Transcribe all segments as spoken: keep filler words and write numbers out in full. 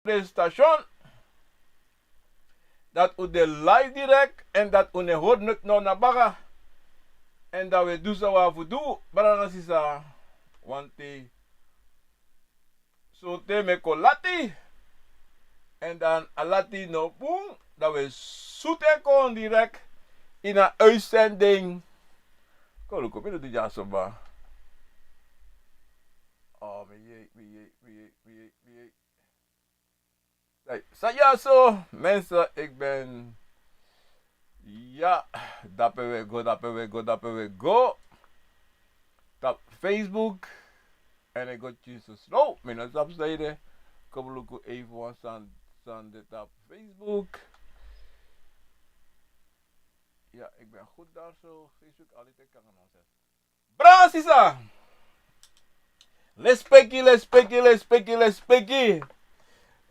Prestation. Dati un de live direct en dati un no e hori noti no na baka. En dan un e du san un abi fu du, brada nanga sisa. Wante sonten mi e kon lati. En dan a lati no bun, dan un e sutu en kon direct ini a uitzending. Kon luku mi no du dyaso ma. Oh, mi yei, mi yei, mi yei, mi yei, mi yei. Hey, san dyaso, mensen, ik ben, ya, dape we go, dape we go, dape we go. Tapu Facebook. En ik go Jesus. No, mi no sabi san ede. Kon luku even wan san, san de tapu Facebook. Ya, ik ben goed daar zo. Facebook, altijd kan nonsens. Brada sisa. Lespeki, lespeki, lespeki, lespeki.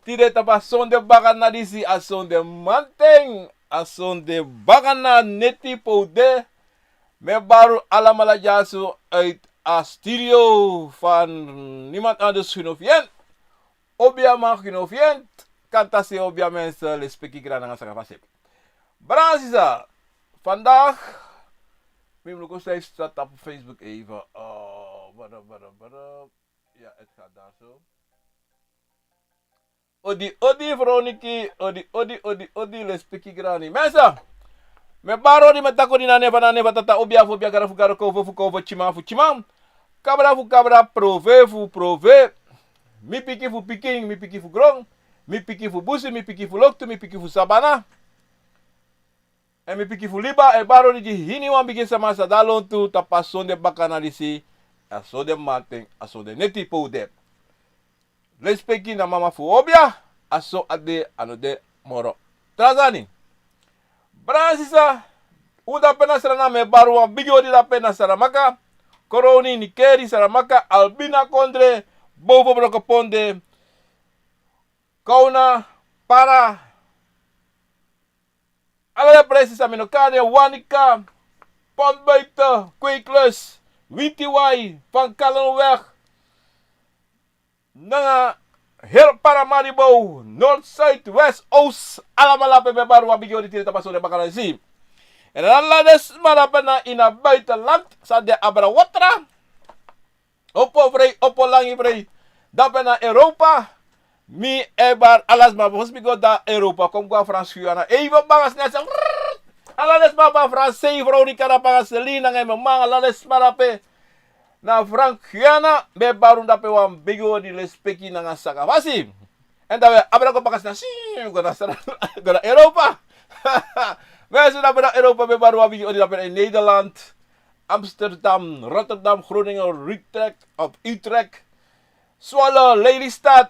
Tide tapu a sonde baka na disi, a sonde manten, a sonde baka na neti pe un de. Mi e bari un alamala dyaso uit a studio van niemand anders Gino Fient. Obiaman Gino Fient, kantasi Obia mensen, lespeki, grani nanga sakafasi. Brada sisa, vandaag, mi mus luku san e staat op Facebook even. Oh, bada, bada, bada. Ya, het gaat daar zo. Odi, odi, Veroniki, odi, odi, odi, odi, lespeki, grani. Mensen, mi e bari odi, mi e taki odi na nen fu, na nen fu Tata Obia fu obia, Gado fu gado, Konfo fu konfo, Tyima fu tyima, Kabra fu kabra, Profe fu profe, mi pikin fu pikin, mi pikin fu gron, mi pikin fu busi, mi pikin fu loktu, mi pikin fu sabana. En mi pikin fu liba, e bari odi gi hiniwan bigi sama san de a lontu tapu a sonde baka na disi, a sonde manten, a sonde neti pe un de. Lespeki na mama fu obia, a so a de, a no de moro. Tra sani. Brada sisa, un dape na Sranan, mi e bari wan bigi odi dape na Saramaka, Koroni, Nikeri, Saramaka, Albina, Kondre, Boven, Brokoponde, Kauna, Para, ala den presi san mi no kan, Wanica, Pontbuiten, Kweeklust, Witiwai, Van Kallenweg, nanga heri Paramaribo, Noord, Zuid, West, Oost, alamala dape mi e bari wan bigi odi tide tapu a sonde baka na disi. En ala den sma dape na ini a buitenland, san de abra watra. Opo frei, opo langi frei. Dape na Europa. Mi e bari ala sma, fosi mi go na Europa, kon go na Frans Guyana. Even baka snel, ala den sma, baka Frans, sei Veronica, dape nanga Celine, nanga en mama, ala den sma dape na Frans Guyana, mi e bari un dape wan bigi odi, lespeki nanga sakafasi. En dan we abra go baka snel, go na, go na Europa. Mensen, dape na Europa, mi e bari wan bigi odi dape na Nederland. Amsterdam, Rotterdam, Groningen, Utrecht, of Utrecht, Zwolle, Lelystad,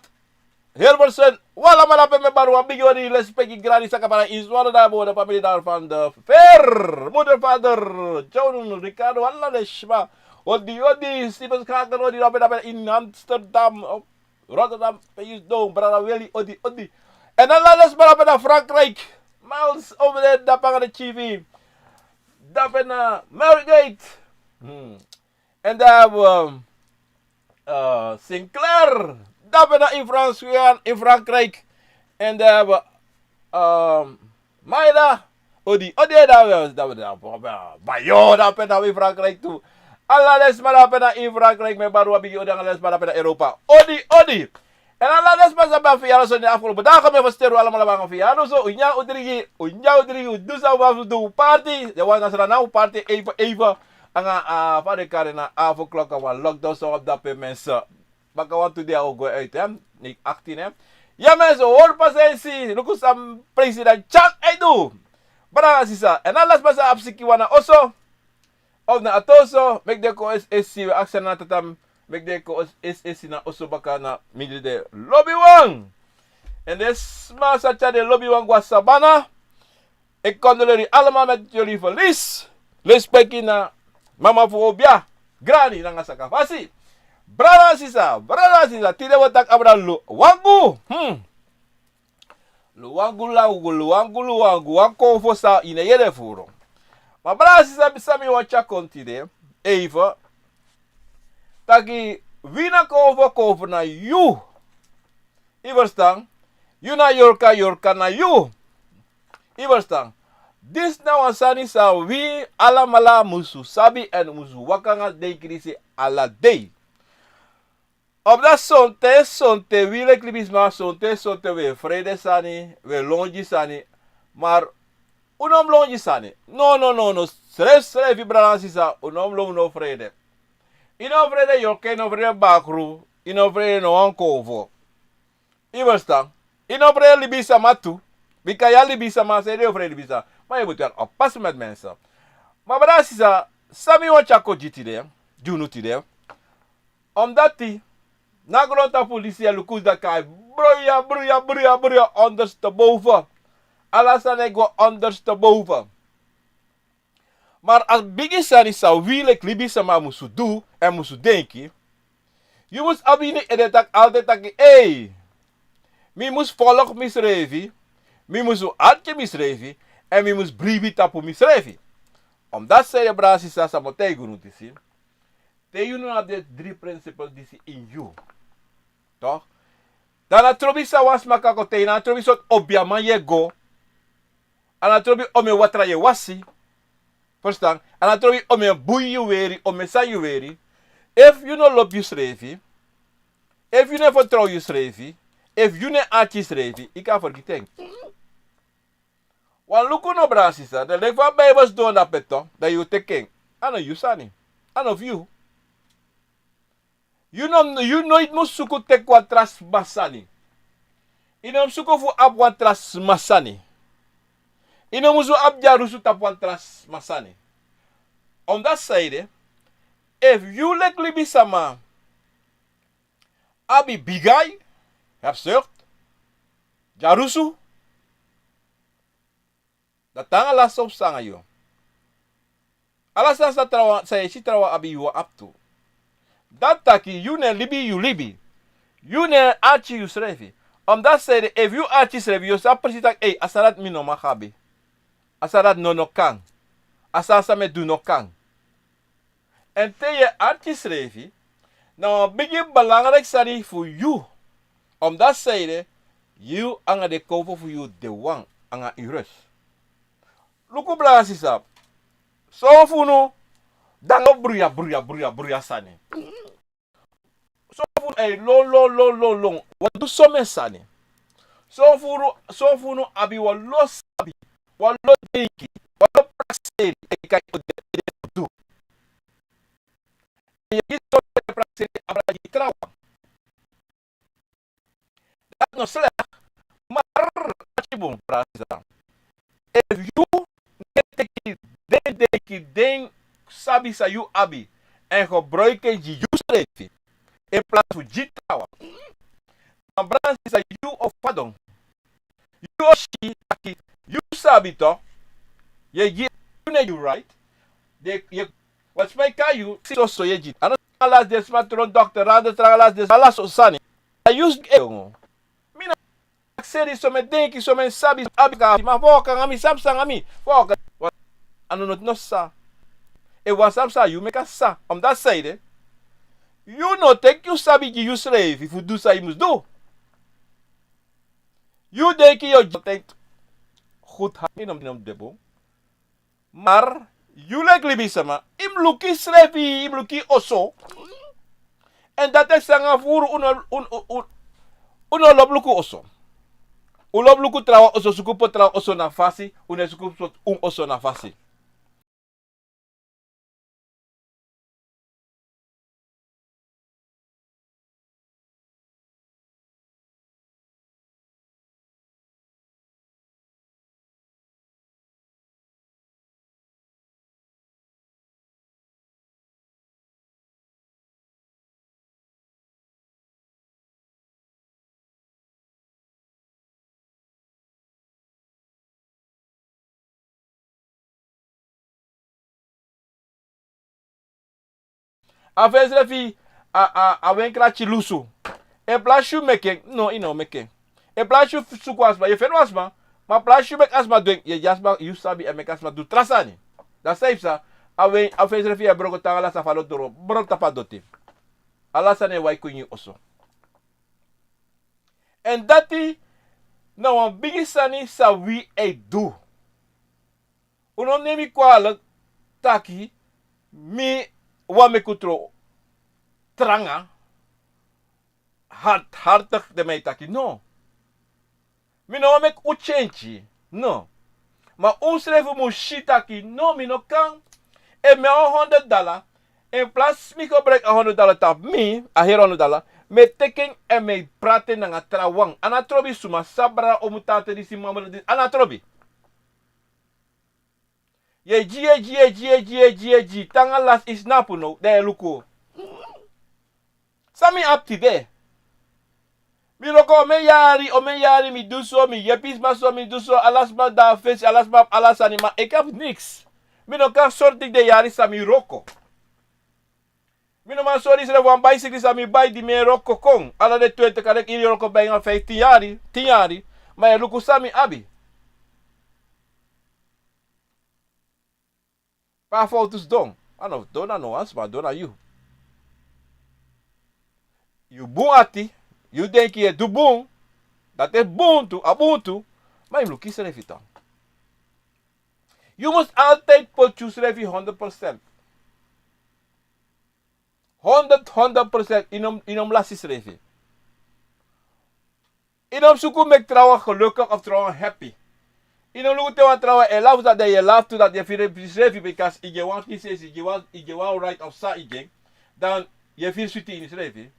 Hilversum. Un alamala dape mi e bari wan bigi odi, lespeki, grani, saka, para, in Zwolle, daar wonen familie daar van de Ver, moeder, vader, John, Ricardo, ala den sma. Odi, odi, Steven Schaken, odi, dape, dape, in Amsterdam, of Rotterdam, pe yu sidon, brada Willy, odi, odi. En ala den sma dape na Frankrijk. Miles over there, dape nanga den T V. Dape na Margate. Hmm. En dan hebben we, eh, Sinclair. Dape na in Frans, in Frankrijk. En dan hebben we, ehm, Maida, odi, odi, dape, dape, dape, Bayo, dape na in Frankrijk tu. Ala den sma dape na in Frankrijk, mi e bari wan bigi odi nanga ala den sma dape na Europa. Odi, odi. En ala den sma san ben abi verjaardag so ini a afgelopen dagen, mi e feliciteri un alamala nanga verjaardag so. Un nyan, un drigi, un nyan, un drigi, un du san un abi fu du, un party. Den wan na Sranan, un party even, even. Nanga, ah, fa den e kari en, na avondklok, wan lockdown san un abi dape, mensen. Baka wantu dei a o go uit, hè. Negen, achttien, hè. Ya, mensen, hori pasensi, luku san president Chan e du. Brada nanga sisa, en ala sma san abi sikiwan na oso, of na ati oso, meki den kon esi esi, we aksi na tata, meki den kon esi esi na oso baka, na mindri den lobiwan. En den sma san tyari den lobiwan go na sabana, ik condoleer u allemaal met jullie verlies. Lespeki na mama fu obia, grani nanga sakafasi. Brada nanga sisa, brada nanga sisa, tide wi o taki abra Luangu. Hmm. Luangu, Luangu, Luangu, Luangu, wan konfo san yu no e yere furu. Ma brada nanga sisa, san mi wani tyari kon tide, even. Taki, wi na konfo, konfo na yu. Yu e ferstan? Yu na yorka, yorka na yu. Yu e ferstan? Disi na wan sani san wi alamala musu sabi èn musu waka nanga denki disi ala dei. Omdat sonten, sonten wi leki libisma, sonten, sonten wi e frede sani, wi e lon gi sani, maar un no mus lon gi sani. No, no, no, no. Srefsrefi brada nanga sisa, un no mus lon, un no frede. Yu no frede yorka, yu no frede bakru, yu no frede no wan kownu. Yu e ferstan? Yu no frede libisma tu. Bika yu a libisma, san ede yu o frede libisma? Ma yu mutu weri oppasi met mensen. Ma brada nanga sisa, san mi wani tyari kon gi tide, gi unu tide. Omdat na grontapu disi e luku daka bruya, bruya, bruya, bruya, ondersteboven. Ala sani e go ondersteboven. Maar a bigi sani san wi leki libisma musu du èn musu denki. Yu mus abi ini ede taki altijd taki, ei, mi mus folg misrefi, mi musu arki misrefi, èn mi mus bribi tapu misrefi. Omdat san ede brada nanga sisa, san mi o taigi unu disi. Te yu no abi den dri principles disi ini yu, toch, dan na trobi san wan sma kan kon taigi, na trobi sortu obiaman yu e go, a na trobi omeni watra yu e wasi. Ferstan? A na trobi omeni bui yu weri, omeni san yu weri. Efu yu no lobi yusrefi, efu yu no e fertrow yusrefi, efu yu no e arki yusrefi, yu kan fergiti en. Wan luku no, brada nanga sisa, dan leki fa a Bijbel sidon na ape, dan yu teki en. A no yu sani. A no fu yu. Yu no, yu noiti mus suku teki wan tra sma sani. Yu no mus suku fu abi wan tra sma sani. Yu no musu abi dyarusu tapu wan tra sma sani. Omdat san ede, efu yu leki libisma abi bigi ai, hebzucht, dyarusu, dan tan ala sortu sani nanga yu. Ala sani san trawan, san yu e si trawan abi, yu o abi tu. Dati taki yu no e libi yu libi. Yu no e arki yusrefi. Omdat san ede, efu yu arki yusrefi, yu o sabi precies taki, ei, a sani dati mi no mag abi. A sani dati no, no kan. A sani san mi e du no kan. Èn te yu e arki yusrefi, na wan bigi belangrijk sani fu yu. Omdat san ede, yu nanga den kownu fu yu de wan, nanga yu rust. Luku brada nanga sisa. Son fu unu, dan go bruya, bruya, bruya, bruya sani. Son fu unu e lon, lon, lon, lon, lon. Wan du somen sani. Son fu unu, son fu unu abi wan lo sabi, wan lo denki, wan lo prakseri, e kan yu o de, de du. Yu e gi son fu prakseri, abra gi trawan. Dati no slecht, maar arki bun, brada nanga sisa. Efu yu no e teki den denki, den sabi san yu abi, èn gebruik en gi yusrefi, in plaats fu gi trawan, dan brada nanga sisa, yu o fadon. Yu o si taki yu sabi toch. Yu e gi, yu no e gi right. Den, yu e, wan sma e kai yu, si soso yu e gi. A no tranga lasi den sma tron dokter, a no tranga lasi den sma, ala sortu sani. A yu e, mi no prakseri, somen denki, somen sabi, abi kan, ma fu waka nanga mi, san psa nanga mi, fu waka. A no, no, no sa. Efu wan sani psa, yu meki a sa. Omdat san ede, yu no teki yu sabi gi yusrefi fu du san yu mus du. Yu denki yu o gi altijd goed, ha, yu no, yu no mus de bun. Maar yu leki libisma, yu mus luku yusrefi, yu mus luku yu oso. Èn dati e sanga furu, un no, un, un, un, un no lobi luku oso. Un lobi luku trawan oso, suku poti trawan oso na fasi, un no e suku poti un oso na fasi. A fesi efu a, a, a wenkrati lusu. En plaats yu meki en, no, yu no meki en. En plaats yu suku a sma, yu e feni wan sma, ma a plaats yu meki a sma du en, yu e gi a sma, yu sabi e meki a sma du tra sani. Dan san yu psa, a wen, a fesi efu yu e broko tan, ala sani fadon doro, broko tapu a doti. Ala sani e wai kon ini yu oso. Èn dati na wan bigi sani san wi e du. Un no neem mi kwalijk taki mi wan meki un tron tranga, hardhartig den mi e taki, no. Mi no wan meki un change, no. Ma unsrefi mus si taki no, mi no kan. Efu mi abi wan honderd dala, in plaats mi gebruik a honderd dala tapu mi, a heri honderd dala, mi e teki en èn mi e prati en nanga trawan. A no trobi suma, san brada, omu, tante disi, mama disi, a no trobi. Yu e gi, yu e gi, yu e gi, yu e gi, yu e gi, yu e gi. Te nanga lasi yu snapu now, dan yu e luku. San mi abi tide? Mi wroko omeni yari, omeni yari, mi du so, mi yepi sma so, mi du so, ala sma de na fesi, ala sma abi ala sani, ma eki abi niks. Mi no kan sori teki den yari san mi wroko. Mi no man sori srefi wan baisikili san mi bai di mi e wroko kon. Ala den twenti, kande yu wroko bai nanga fiftin yari, tin yari, ma yu e luku san mi abi. Pe a fowtu sidon? A no dona no wan sma, dona yu. Yu bun ati, yu denki yu e du bun, dati e bun tu, a bun tu, ma yu mus luku yusrefi tan. Yu mus altijd poti yusrefi honderd procent. Honderd, honderd procent, yu no, yu no mus lasi yusrefi. Yu no mus suku meki trawan gelukkig of trawan happy. Yu no mus luku te wan trawan e lafu, san dan yu e lafu tu, dati yu e firi yusrefi, because yu gi en wan kisesi, yu gi en wan, yu gi en wan right of san yu gi en, dan yu e firi switi ini yusrefi.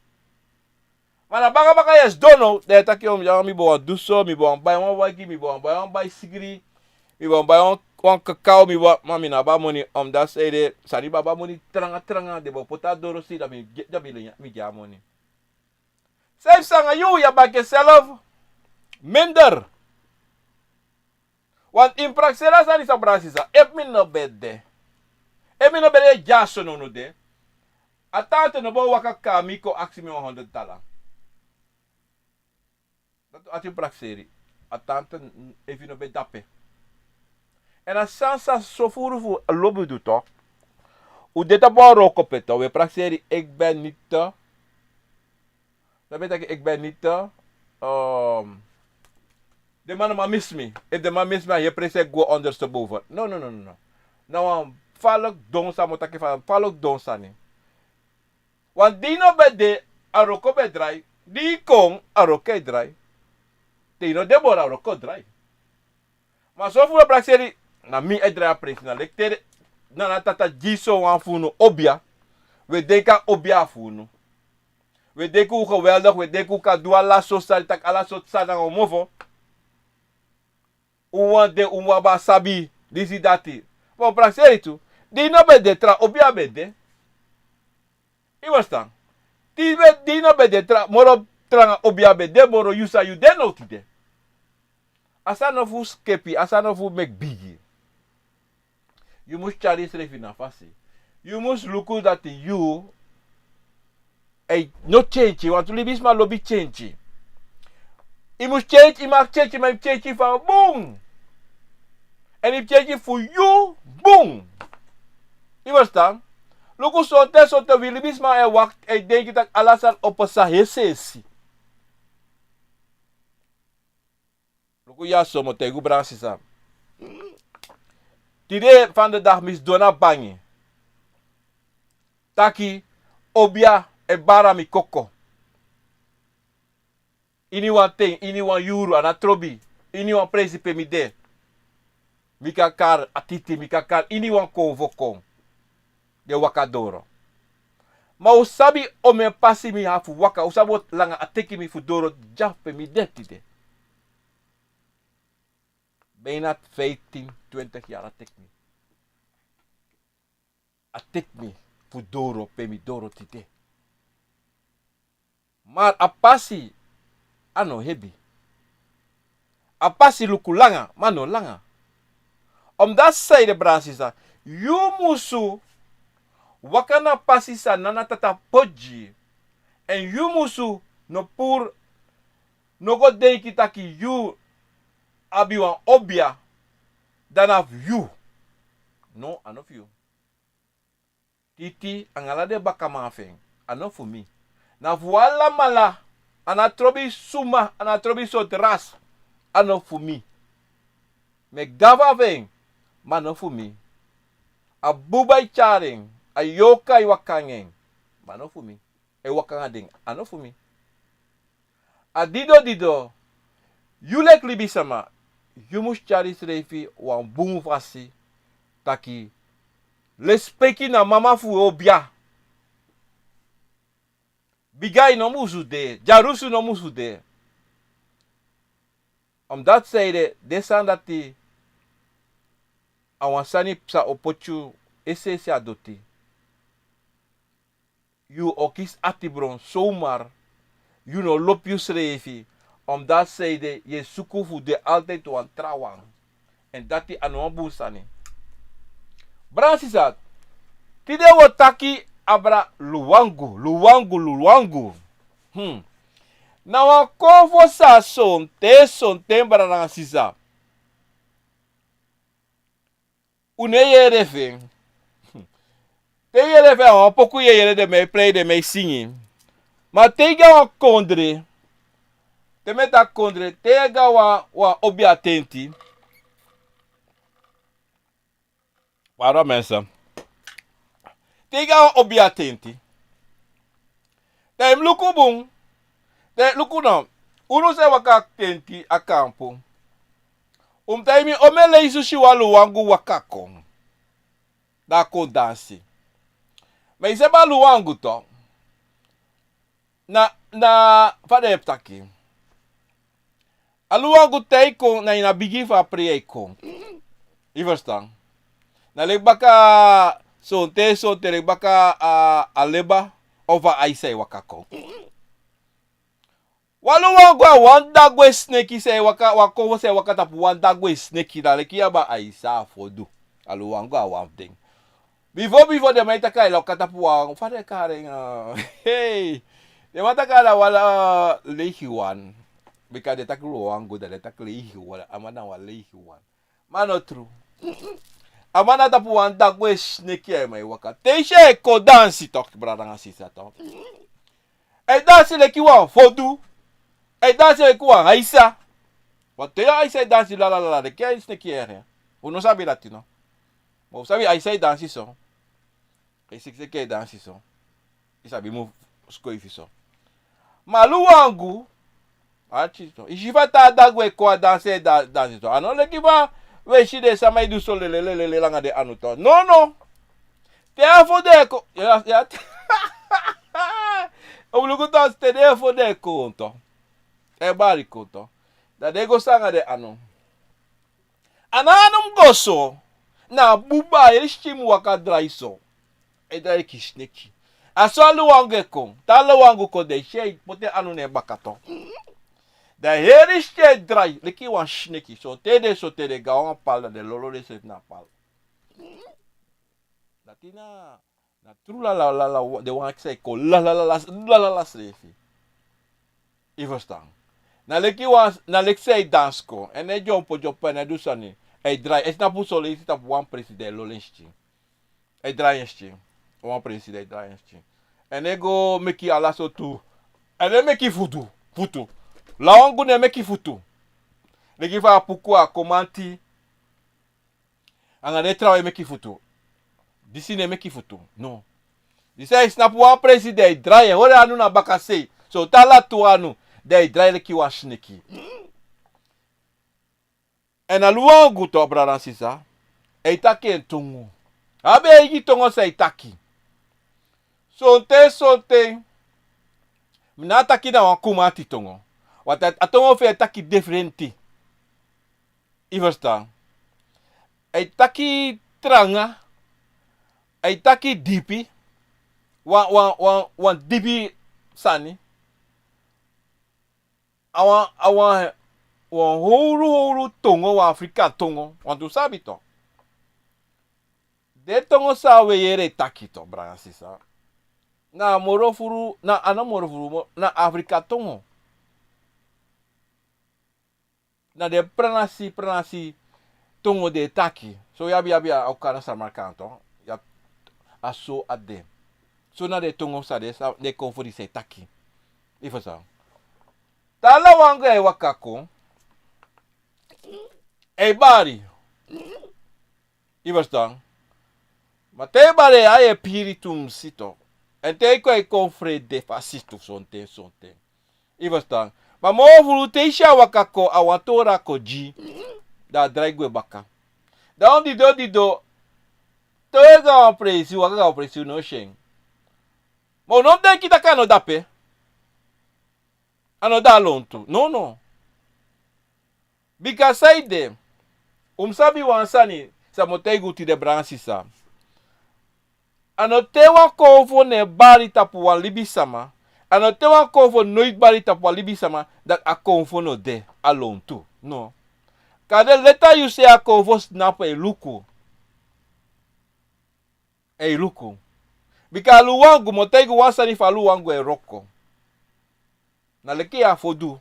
Ma na baka baka yu e sidon now, dan yu e taki, o, ya, mi bo wani du so, mi bo wani bai wan wagi, mi bo wani bai wan baisikili, mi bo wani bai wan, wan kakao, mi bo wani, ma mi no abi a moni, omdat san ede, sani baba moni tranga tranga, den bo poti a doro sei, dan mi gi, dan mi gi a moni. San yu psa nanga yu, yu e baka yusrefi minder. Want yu mus prakseri a sani, san brada sisa, efu mi no ben de, efu mi no ben de dyaso now, no de, a tante no bo waka kon na mi kon aksi mi wan honderd dala. Dati yu mus prakseri. A tante, efu yu no ben de dape. Èn a sani san so furu fu lobi du toch. Un de tapu a wroko pe toch, un e prakseri, ik ben niet te, dan ben taki ik ben niet te, ehm, den man no man misi mi. Efu den man misi mi, a heri presi e go ondersteboven. No, no, no, no, no. Na wan falek don sani, mi o taki, wan falek don sani. Want di yu no ben de, a wroko ben e drai. Di yu kon, a wroko e drai. Te yu no de moro, a wroko e drai. Ma so fu wi e prakseri, na mi e drai a presi, na leki te Nana Tata gi sowan fu unu obia, wi e denki a obia fu unu. Wi e denki un geweldig, wi e denki un kan du ala sortu sani, taki ala sortu sani nanga un mofo. Un wan de, un wan abi a sabi, disi dati. Ma un prakseri tu, di yu no ben de, tra obia ben de. Yu e ferstan? Di yu no ben de, tra, moro tranga obia ben de, moro yu san yu de now tide. A sani no fu skepi, a sani no fu meki bigi. Yu mus tyari yusrefi na fasi. Yu mus luku dati yu e no kenki, want libisma lobi kenki. Yu mus kenki, yu mag kenki, ma yu mus kenki fu a bun. Èn yu mus kenki fu yu bun. Yu e ferstan? Luku, sonten, sonten wi libisma e wakti, e denki taki ala sani o pasa esi esi. Luku ya so, mi o taigi un, brada sisa. Tide fandedag mi sidon na bangi. Taki, obia e bari mi koko. Ini wan ten, ini wan yuru, a no trobi, ini wan presi pe mi de. Mi kan kari a titi, mi kan kari ini wan konfo kon. Den waka doro. Ma un sabi omeni pasi mi abi fu waka, un sabi on langa a teki mi fu doro dyaso pe mi de tide. Bijna vijftien, twintig yari a teki mi. A teki mi fu doro pe mi doro tide. Ma a pasi a no hebi. A pasi luku langa, ma a no langa. Omdati san ede, brada sisa, yu musu waka na a pasi san Nana Tata poti gi yu. Èn yu musu no puru, no go denki taki yu abi wan obia, dan na fu yu. No, a no fu yu. Titi anga ala den bakaman fu en, a no fu mi. Na fu alamala, a no trobi suma, a no trobi sortu rasi. a no fu mi. Mi e gafa fu en, ma a no fu mi. A buba e tyari en, a yorka e waka nanga en, ma a no fu mi. E waka nanga den, a no fu mi. A dido dido, yu leki libisama, yu mus tyari yusrefi wan bun fasi, taki, lespeki na mama fu obia. Bigin no musu de, dyarusu no musu de. Omdat sei de, den sani dati a wan sani san o poti yu es'esi a doti. Yu o kisi atibron zomaar. Yu no lobi yusrefi. Omdat sei de, yu e suku fu de altijd wan trawan. En dati a no wan bun sani. Brada sisa, tide wi o taki abra luwangu, luwangu, luwangu. Hmm. Na wan konfo san sonten, sonten, brada nanga sisa. Un no e yere fu en. Te yu yere fu en, a wan poku yu e yere, den man e prei, den man e singi. Ma te yu go a wan kondre, te mi e taki kondre, te yu go a wan, wan obiatenti. Pardon, mensen. Te yu go a wan obiatenti. Dan yu mus luku bun. Dan luku now. Unu san e waka tenti a kampu. Un mus taigi mi omeni leisi un si wan luwangu waka kon. Dan a kon dansi. Ma yu sabi a luwangu toch. Na, na, fa den e taki. A luwangu te a e kon, na ini a bigin fu a prei a e kon. Yu e ferstan? Na leki baka, sonten, sonten leki baka a, a leba, of a aisa e waka kon. Wan luwangu a wan dagwe sneki san e waka, wan konfo san e waka tapu wan dagwe sneki, na leki yu abi a aisa a fodu. A luwangu a wan fu den. Bifo, bifo den man e taki a e waka tapu wan, fa den e kari en, hey. Den man taki a na wan, eh, leigiwan. Bika den taki luwangu, dan den taki leigiwan. A man na wan leigiwan. Ma a no tru. A man na tapu wan dagwe sneki a man e waka. Te yu si a e kon dansi toch, brada nanga sisa toch. A e dansi leki wan fodu. A e dansi leki wan aisa. Want te yu aisa e dansi la la la la, leki a sneki ere. Un no sabi dati no. Ma un sabi aisa e dansi so. A e seki seki e dansi so. Yu sabi mu skoifi so. Ma luwangu, a tyi so. Yu si fa taa dagwe kon a dansi, e da-, dansi so. A no leki fa wi e si den sama e du so lele, lele, lele, langa den anu toch. No, no. Te a fodu e kon, ya, ya. Un mus luku toch, te den fodu e kon toch. E bari kon toch. Dan den e go so anga den anu. A no anu mus go so. Na buba, a heri skin mus waka drai so. E drai leki sneki. A so a luwangu e kon. Te a luwangu kon, den si a e poti en anu na en baka toch. Dan a heri skin e drai leki wan sneki. So te den, so te den go a wan pal, dan den lolo densrefi na pal. Dati na, na tru la la la la, den wan san e kon la la la la, la la la srefi. Yu e ferstan? Na leki wan, na leki san e dansi kon. Èn e dyompo dyompo, èn e du sani. E drai, e tnapu son leisi tapu wan presi, dan e lolo en skin. E drai en skin. Wan presi, dan e drai en skin. Èn e go meki ala sortu. Èn e meki futu. Futu. Luwangu no e meki futu. Leki fa a puku a komanti. Anga den trawan e meki futu. Disi no e meki futu. No. Disi a e tnapu wan presi, dan e drai en. Hori anu na bakasei. So te a lati wan anu, dan e drai leki wan sneki. Èn a luwangu toch, brada nanga sisa. A e taki en tongo. A abi en eigi tongo san a e taki. Sonten, sonten. Mi no e taki na wan komanti tongo. Want a, a tongo fu en e taki difrenti. Yu e ferstan? A e taki tranga. A e taki dipi. Wan, wan, wan, wan dipi sani. A wan, a wan, wan howru, howru tongo, wan Afrika tongo. Want un sabi toch. Den tongo san wi e yere e taki toch, brada nanga sisa. Na moro furu, na, a no moro furu, mo-, na Afrika tongo. Na den pranasi, pranasi tongo den e taki. So yu abi, yu abi a Okada Samarkand toch. Yu abi a so a de. So na den tongo san den, san den kon fu disi e taki. Yu e ferstan? Te a luwangu e waka kon. A e bari. I verstan? Ma te a e bari, a e piri tumsi tu. Èn te a e kon, a e kon frede fasi tu sonten, sonten. I verstan? Ma moro furu te i si a waka kon, a wan tori a kon gi, da a drai gwe baka. Da un dido, dido, te a e go a wan presi, waka go a wan presi, un no si en. Ma un no denki taki a no de ape. A no de a lontu. No, no. Bika saide, un mu sabi wan sani, san mi o taigi un tide, brada nanga sisa. A no te wan konfo no e bari tapu wan libisama, a no te wan konfo no e bari tapu wan libisama, dati a konfo no de a lontu. No. Kande leti a yusei a konfo snapu, e luku. E luku. Bika a luwangu, mi o taigi un wan sani fu a luwangu e wroko. Na leki a fodu.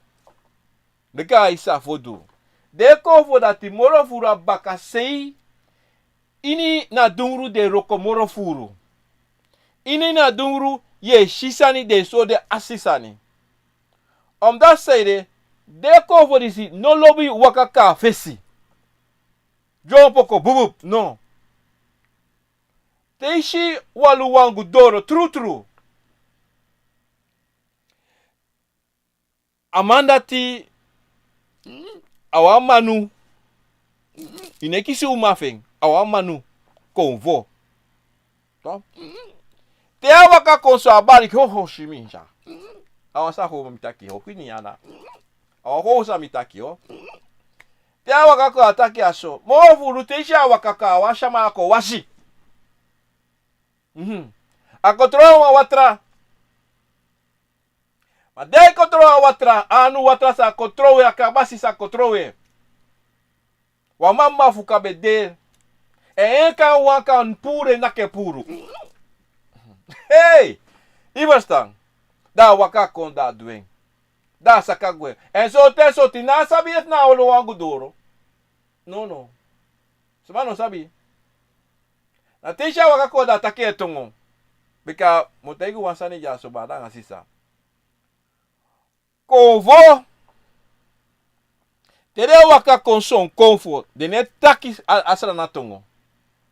Leki a isi a fodu. Den konfo dati moro furu a bakasei. Ini na dungru den e wroko moro furu. Ini na dungru yu e si sani, den e sori den asi sani. Omdati saide, den konfo disi no lobi waka kon a fesi. Dyompo kon bubup, no. Te i si wan luwangu doro trutru, a man dati a wan manu. I no e kisi uman fu en, a wan manu. Konfo. Te a waka kon so, a bari, ho, ho, si mi dya. A wan san ho mi taki, ho, kwini ana. A wan ho san mi taki, ho. Te a waka kon, a taki a so. Moro furu te i si a waka kon, a wan sama a kon wasi. Mhm. A kon trowe wan watra. Ma di a e kon trowe a watra, a anu watra sa kon trowe, a kabasi sa kon trowe. Wan mama fu kan ben de. Èn en kan wan kan puru en naki e puru. Hei! I verstan? Da a waka kon, da a du en. Da a saka gwe. Èn sonten, sonten na a sabi efu na a luwangu doro. No, no. Sama no sabi. Na te i si a waka kon, da a taki en tongo. Bika mi o taigi un wan sani dyaso, brada nanga sisa. Konfo. Te den e waka kon, son konfo, den no e taki a, a Sranan tongo.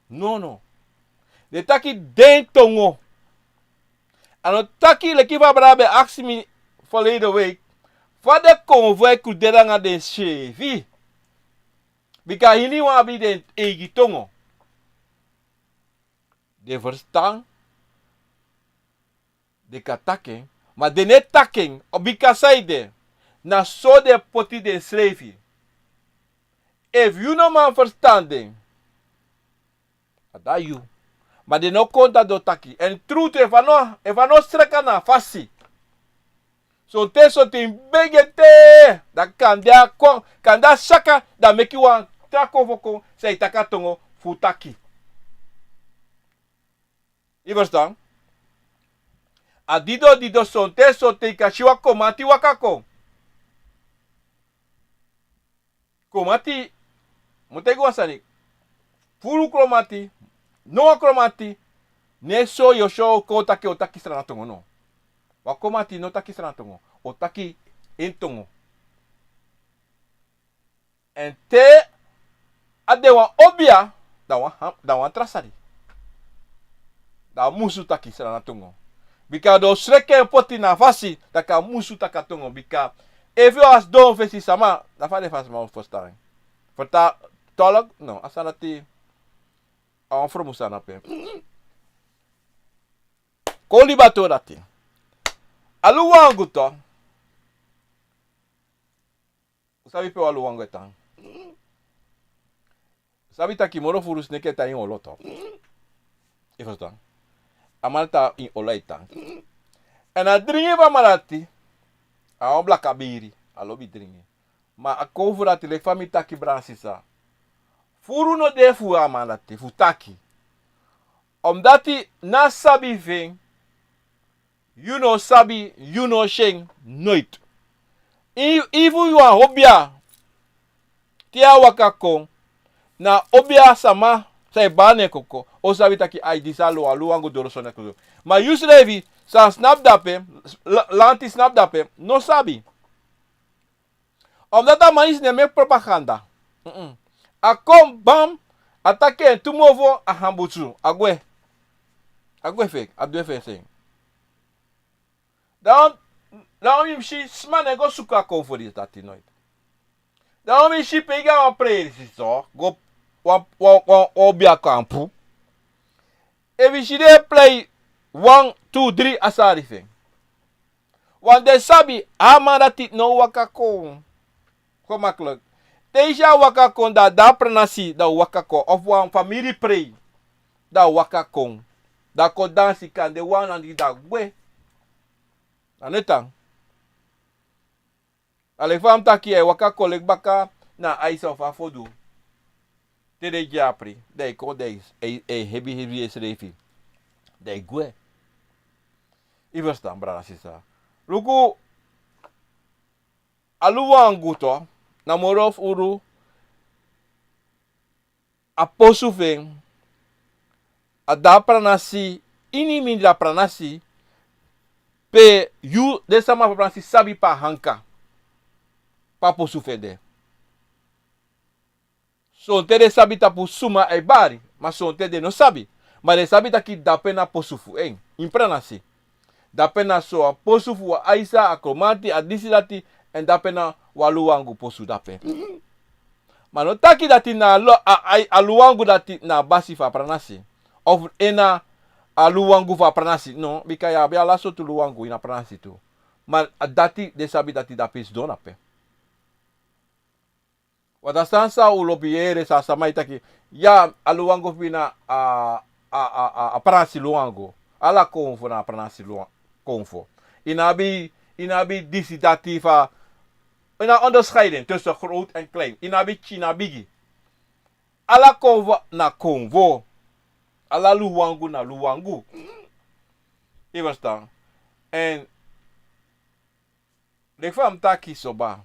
No, no. Den e taki den tongo. A no taki leki fa a brada ben aksi mi verleden week. Fa den konfo e kruderi nanga densrefi. Bika a hiniwan abi den eigi tongo. Den ferstan. Den kan taki en, ma den no e taki en, bika saide, na so den poti densrefi. Efu yu no man ferstan den, a de na yu. Ma den no kon dati den o taki. Èn trutru, efu a no, efu a no sreka na a fasi. Sonten, sonten begi ete, da kande a kon, kande a saka, da meki wan tra konfo kon, san e taki a tongo fu taki. I verstan? A dido, dido, sonten, sonten i kan si wan kromanti waka kon. Kromanti, mi o taigi un wan sani. Furu kromanti, no wan kromanti, no e so yu o so kon taki, o taki Sranan tongo, no. Wan kromanti no taki Sranan tongo, o taki en tongo. Èn te a de wan obia, da wan, da wan tra sani. Da a musu taki Sranan tongo. Bika den o sreki en poti na a fasi, da a kan musu taki a tongo. Bika efu yu a sidon fesi sama, da fa den fasi man o ferstan en. Ferstan tolk, no, a sani dati, a wan fromu sani ape. Kon libi a tori dati. A luwangu tu. Un sabi pe wan luwangu e tan. Un sabi taki moro furu sneki e tan ini olo tu. I ferstan? A man tan ini olo e tan. Èn a dringi fu a man dati, a wan blaka biri, a lobi dringi. Ma a konfo dati, leki fa mi taki, brada nanga sisa. Furu no de fu a man dati fu taki. Omdati na sabi fu en, yu no sabi, yu no si en noiti. Efu yu wan obia, te a waka kon, na obia sama san e bari en koko, o sabi taki ai, disi a luwangu doro, so na koko. Ma yusrefi, san snapu dape, la-, lanti snapu dape, no sabi. Omdati a man disi no e meki propaganda. Mm-mm. A kon bam, a taki en tu mofo, a hambutu, a gwe. A gwe fu en, a du en fu en sani. Dan, dan yu mus si sma no e go suku a konfo disi dati noiti. Dan yu mus si pe yu go a wan presi so, go wan, wan, wan, wan obiakampu. Efu yu si den e prei wan, tu, dri a sari fu en. Want den sabi, a man dati no o waka kon. Gemakkelijk. Te yu si a waka kon, dan a pranasi, dan a o waka kon. Of wan famiri prei, dan a o waka kon. Dan a kon dansi, kande wan na di dan a gwe. A no e tan. A leki fa mi taki, a e waka kon leki baka na a aisa of a fodu. Te den e gi en a pri, dan a e kon, dan a e, a e, a e hebi, hebi ensrefi. Dan a e gwe. Yu ferstan, brada, sisa. Luku, a luwangu tu, na moro furu a posu fu en, a de a pranasi, ini mindri a pranasi, pe yu, den sama fu a pranasi sabi pe a hanka, pe a posu fu en de. Sonten den sabi tapu suma a e bari, ma sonten den no sabi. Ma den sabi taki dape na posu fu en, ini pranasi. Dape na so a posu fu a aisa, a kromanti, a disi dati, èn dape na wan luwangu posu dape. Ma no taki dati na a lu-, a, a, a luwangu dati na a basi fu a pranasi. Of en na a luwangu fu a pranasi. No, bika yu abi ala sortu luwangu ini a pranasi tu. Ma a dati den sabi dati dape sidon dape. Wan sani san un lobi yere, san sama e taki, ya, a luwangu fu mi na a, a, a, a, a pranasi luwangu. Ala konfo na a pranasi luwa-, konfo. Yu no abi, yu no abi disi dati fa, yu no abi onderscheiding tussen groot en klein. Yu no abi pikin, yu no abi bigi. Ala konfo na konfo. Ala luwangu na luwangu. Yu ferstan? Èn leki fa mi taki so, baa.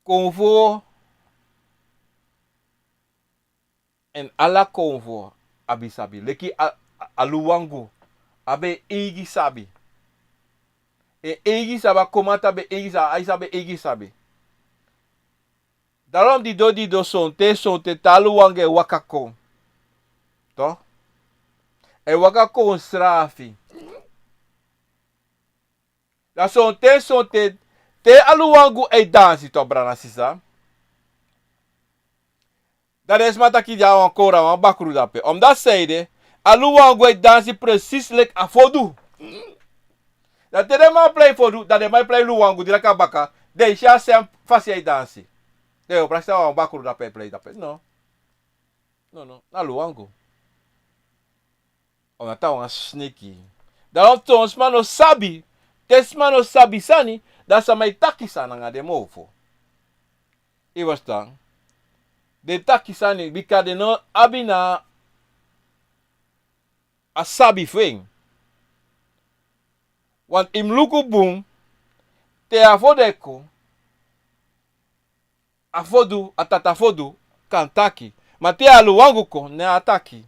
Konfo, èn ala konfo abi sabi. Leki a, a, a luwangu abi en eigi sabi. En eigi sabi, a kromanti abi en eigi sabi, a aisa abi en eigi sabi. Daarom di doti, di doti, sonten, sonten te a luwangu e waka kon. Toch? A e waka kon srafi. Dan sonten, sonten, te a luwangu e dansi, toch, brada, sisa. Dan den sma taki den abi wan kowra, wan bakru dape. Omdat, sanede, a luwangu e dansi precies leki a fodu. Dan te den man prei fodu, dan den man prei luwangu, di laka baka, den e si a sem fasi a e dansi. Den o prakseri wan bakru dape, prei dape. No. No, no, na luwangu. Omdat a wan sneki. Dan son sma no sabi, te sma no sabi sani, dan sama e taki sani nanga den mofo. Yu ferstan? Den taki sani, bika den no abi na a sabi fu en. Want yu mus luku bun, te a fodu e kon, a fodu, a tata fodu kan taki. Ma te a luwangu kon, ne a taki.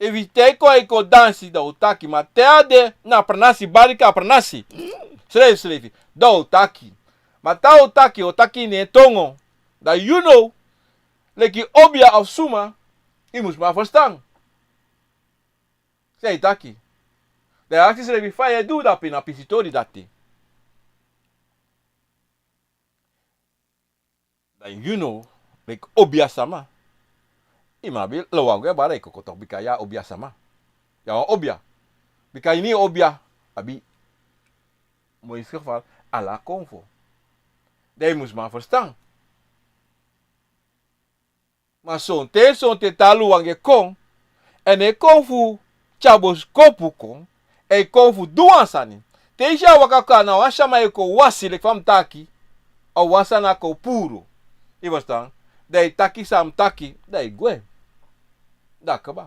Efu te a kon, a kon dansi, dan a o taki. Ma te a de na pranasi, bari kon a pranasi srefsrefi, dan a o taki. Ma te a o taki, a o taki ini en tongo. Dan yu now, leki obia of suma, yu mus man ferstan san yu e taki. Dan yu aksi yusrefi fa yu e du dape na pisitori dati. Dan yu now, leki obia sama, yu mus abi luwangu e bari yu koko toch, bika yu a obia sama. Yu a wan obia. Bika ini yu obia abi, moi srefal, ala konfo. Dan yu mus man ferstan. Ma sonten, sonten te a luwangu e kon, èn a e kon fu tyari boskopu kon, a e kon fu du wan sani. Te yu si a waka kon, a na wan sama a e kon wasi, leki fa mi taki, a wan sani a kon puru. Yu ferstan? Dan a e taki san a mus taki, dan a e gwe. Dan a kaba.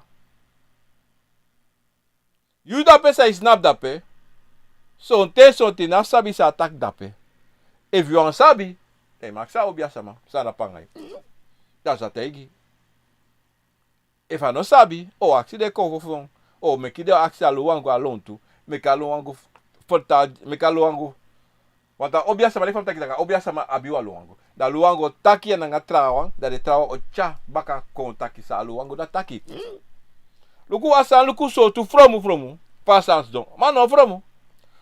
Yu dape san e snapu dape, sonten, sonten yu no abi sabi san a taki dape. Efu yu wani sabi, dan yu mus aksi a obia sama san de dape nanga yu. Dan a sa taigi. Efu a no sabi, a o aksi den konfo fu en, a o meki den aksi a luwangu a lontu, meki a luwangu fertaal, meki a luwangu Want a obiasama, leki fa mi taki, taki a obiasama abi wan luwangu. Dan luwangu o taki en nanga trawan, dan den trawan o tyari baka kon taki san a luwangu dati taki. Luku a sani, luku sortu fromu fromu fa a sani sidon. Ma a no fromu.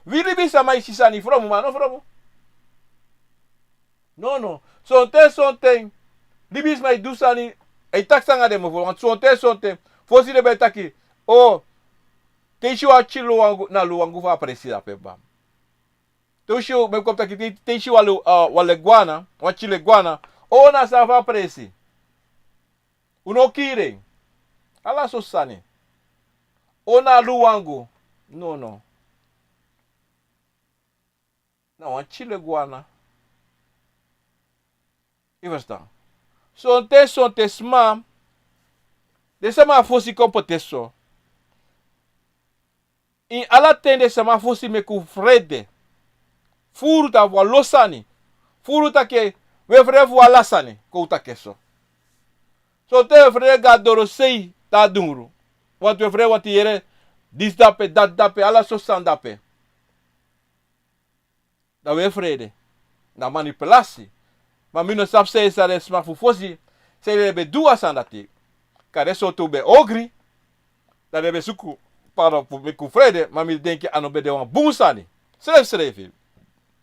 Wi libisama e si sani fromu, ma a no fromu. No, no. Sonten, sonten libisma e du sani, e taki sani nanga den mofo. Want sonten, sonten fosi den ben e taki, o, te i si wan tyili luwangu, na luwangu fu a presi dape, bam. Te i si, mi kon taki, te, te i si wan lu-, ah, wan legi wan, wan tyili legi wan, o, na san fu a presi. Un no kiri en. Ala so sani. O, na luwangu. No, no. Na wan tyili legi wan. I ferstan? Sonten, sonten sma, den sama fosi kon poti en so. Ini ala ten den sama fosi meki un frede. Furu taki wan lo sani. Furu taki wi e frede fu wan ala sani. Kon un taki en so. Sonten wi e frede go na dorosei, na dungru. Want wi e frede, want wi yere disi dape, dati dape, ala so sani dape. Dan wi e frede. Na manipulasi. Ma mi no sabi san den sma fu fosi, san den ben du a sani dati. Kande sortu ben ogri, dan den ben suku pardon fu meki un frede, ma mi denki a no ben de wan bun sani. Srefsrefi.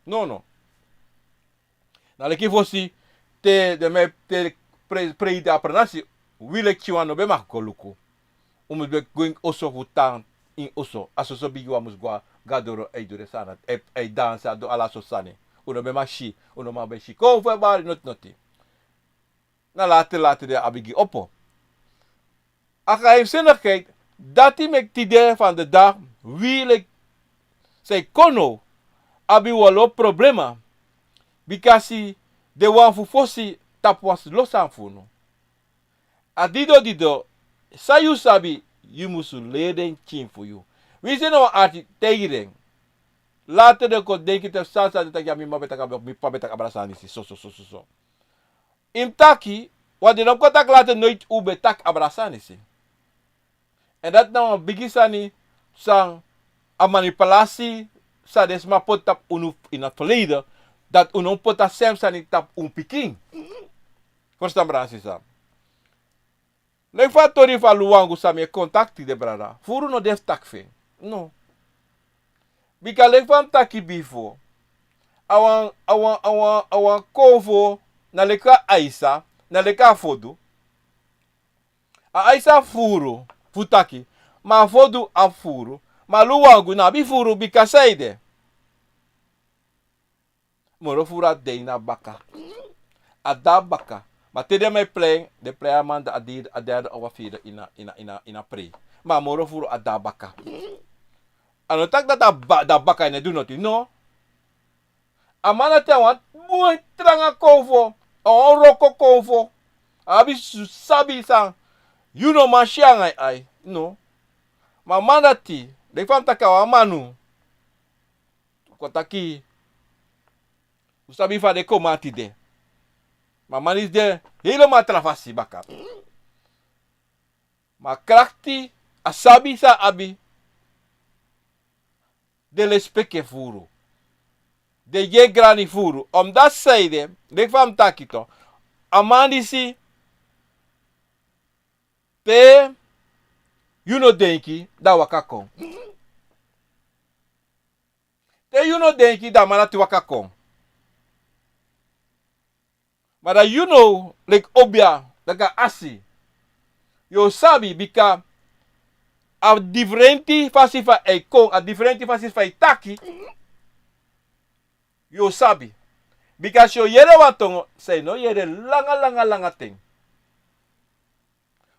No, no. Na leki fosi, te den man e, te pre-, prei de a pranasi, wi leki tyiwan no ben mag go luku. Un mus ben go ini oso fu tan, ini oso. A soso bigi wan mus go a, go na doro, e du den sani, e, e dansi, a du ala so sani. Un no ben mag si, un no man ben si. Kon fu e bari noti noti. Na lati lati den a bigi opo. A geheimzinnigheid, dati meki tide van de dag wi leki san e kon now abi wan lo problema. Bikasi den wan fu fosi tapu wan lo sani fu unu. A dido dido, san yu sabi, yu musu leri den pikin fu yu. Winsi den na wan arki, taigi den. Later den kon denki te san san den taki, a mi mama ben taki, a mi papa ben taki, abra sani disi, so, so, so, so, so. Yu mus taki, want den no kon taki later noiti un ben taki abra sani disi. Èn dati na wan bigi sani san a manipulasi san den sma poti tapu unu ini a verleden, dati un no mus poti a sem sani tapu un pikin. Ferstan, brada nanga sisa? Leki fa a tori fu a luwangu san mi e kon taki tide, brada. Furu no de fu taki fu en. No. Bika leki fa mi taki bifo. A wan, a wan, a wan, a wan konfo na leki a aisa, na leki a fodu. A aisa furu fu taki, ma a fodu abi furu, ma luwangu no abi furu, bika san ede? Moro furu a de ini a baka. A de a baka. Ma te den man e prei, den prei a man, a de, a de a wan firi ini a, ini a, ini a, ini a prei. Ma a moro furu a de a baka. A no taki dati a ba-, de a baka, a no e du noti, no. A man dati a wan bun tranga konfo, a wan wroko konfo. A abi su-, sabi san yu no man si nanga yu ai, no. Ma a man dati, leki fa mi taki, a wan manu. Kon taki, un sabi fa den kon man tide. Ma a man disi de helemaal tra fasi baka. Ma a krakti, a sabi san a abi, den lespeki en furu. Den gi en grani furu. Omdat san ede, leki fa mi taki tu, a man disi, te yu no denki, dan a waka kon. Te yu no denki, dan a man dati waka kon. Ma dan yu no, leki obia, leki a asi. Yu o sabi, bika a diferenti fasi fa a e kon, a diferenti fasi fa a e taki. Yu o sabi. Bika yu o yere wan tongo san yu no yere langa, langa, langa ten.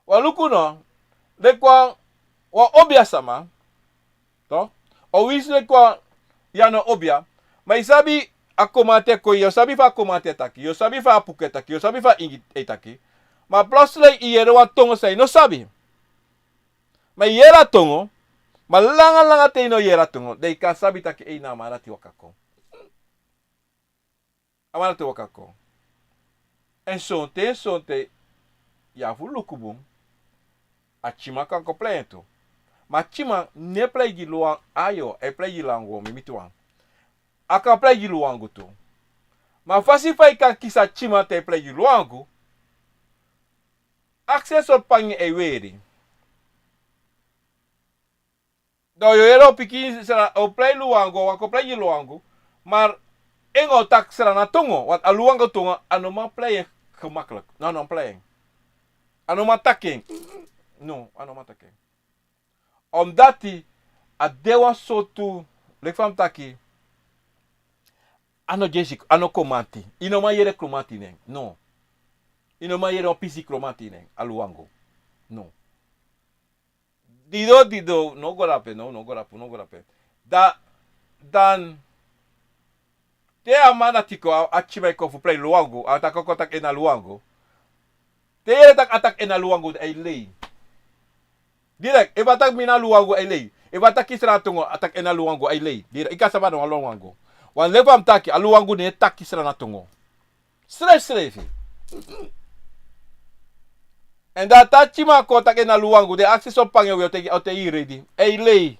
Wan luku no, leki wan, wan obia sama, to? O winsi leki wan, yu a no obia, ma yu sabi a komante kon, yu sabi fa a komante e taki, yu sabi fa a puku e taki, yu sabi fa a ingi e taki. Ma plotseling yu yere wan tongo san yu no sabi. Ma yu yere a tongo, ma langa langa ten yu no yere a tongo, dan yu kan sabi taki ei, na a man dati waka kon. A man dati waka kon. Èn sonten, sonten, yu abi fu luku bun, a tyiman kan kon prei en tu. Ma a tyiman no e prei gi luwan ayo, a e prei gi lango, mi miti wan. a kan plei gi luwangu tu. Ma fasi fa i kan kisi a tyiman te i plei gi luwangu, aksi en sortu panya e weri. Dan yu o yere o pikin sra o plei luwangu, wan kon plei gi luwangu. Ma en o taki sra na tongo, want a luwangu tongo a no man plei en gemakkelijk. No, a no man plei en. A no man taki en. No, a no man taki en. Omdati a de wan sortu, leki fa mi taki, a no dyesi, a no kromanti. I no man yere kromanti nen. No. I no man yere wan pisi kromanti nen, a luwangu. No. Dido, dido, no go dape, no, no go dape, no go dape. Da, dan, te a man dati kon, a, a tyiman e kon fu plei luwangu, a taki a kon taki en na luwangu. Te yu yere taki a taki en na luwangu, a e lei. Direct, efu a taki mi na luwangu, a e lei. Efu a taki sra na tongo, a taki en na luwangu, a e lei. Direct, i kan sabi a no wan luwangu. Want leki fa mi taki, a luwangu no e taki sra na tongo. Srefsrefi. Èn dan te a tyiman kon taki en na luwangu, den aksi sortu panya wi o teki, o teki yu redi. A e lei.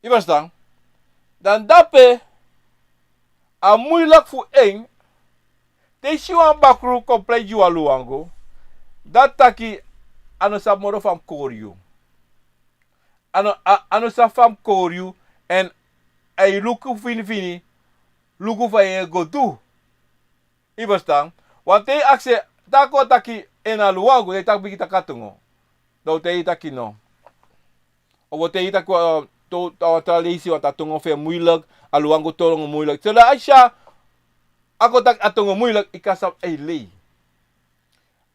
I ferstan? Dan dape, a muilek fu en, te i si wan bakru kon plei gi wan luwangu, dati taki a no sabi moro fa mi kori yu. A no, a, a no sabi fa mi kori yu, èn a e luku finifini, luku fa yu e go du. I ferstan? Want te i aksi en, te a kon taki en na luwangu, dan i taki bigin taki a tongo. Dan te i taki no. Of te i taki, eh, to, to, tra leisi, want a tongo fu en muilek, a luwangu tongo muilek. So dan a si a kon taki a tongo muilek, i kan sabi a e lei.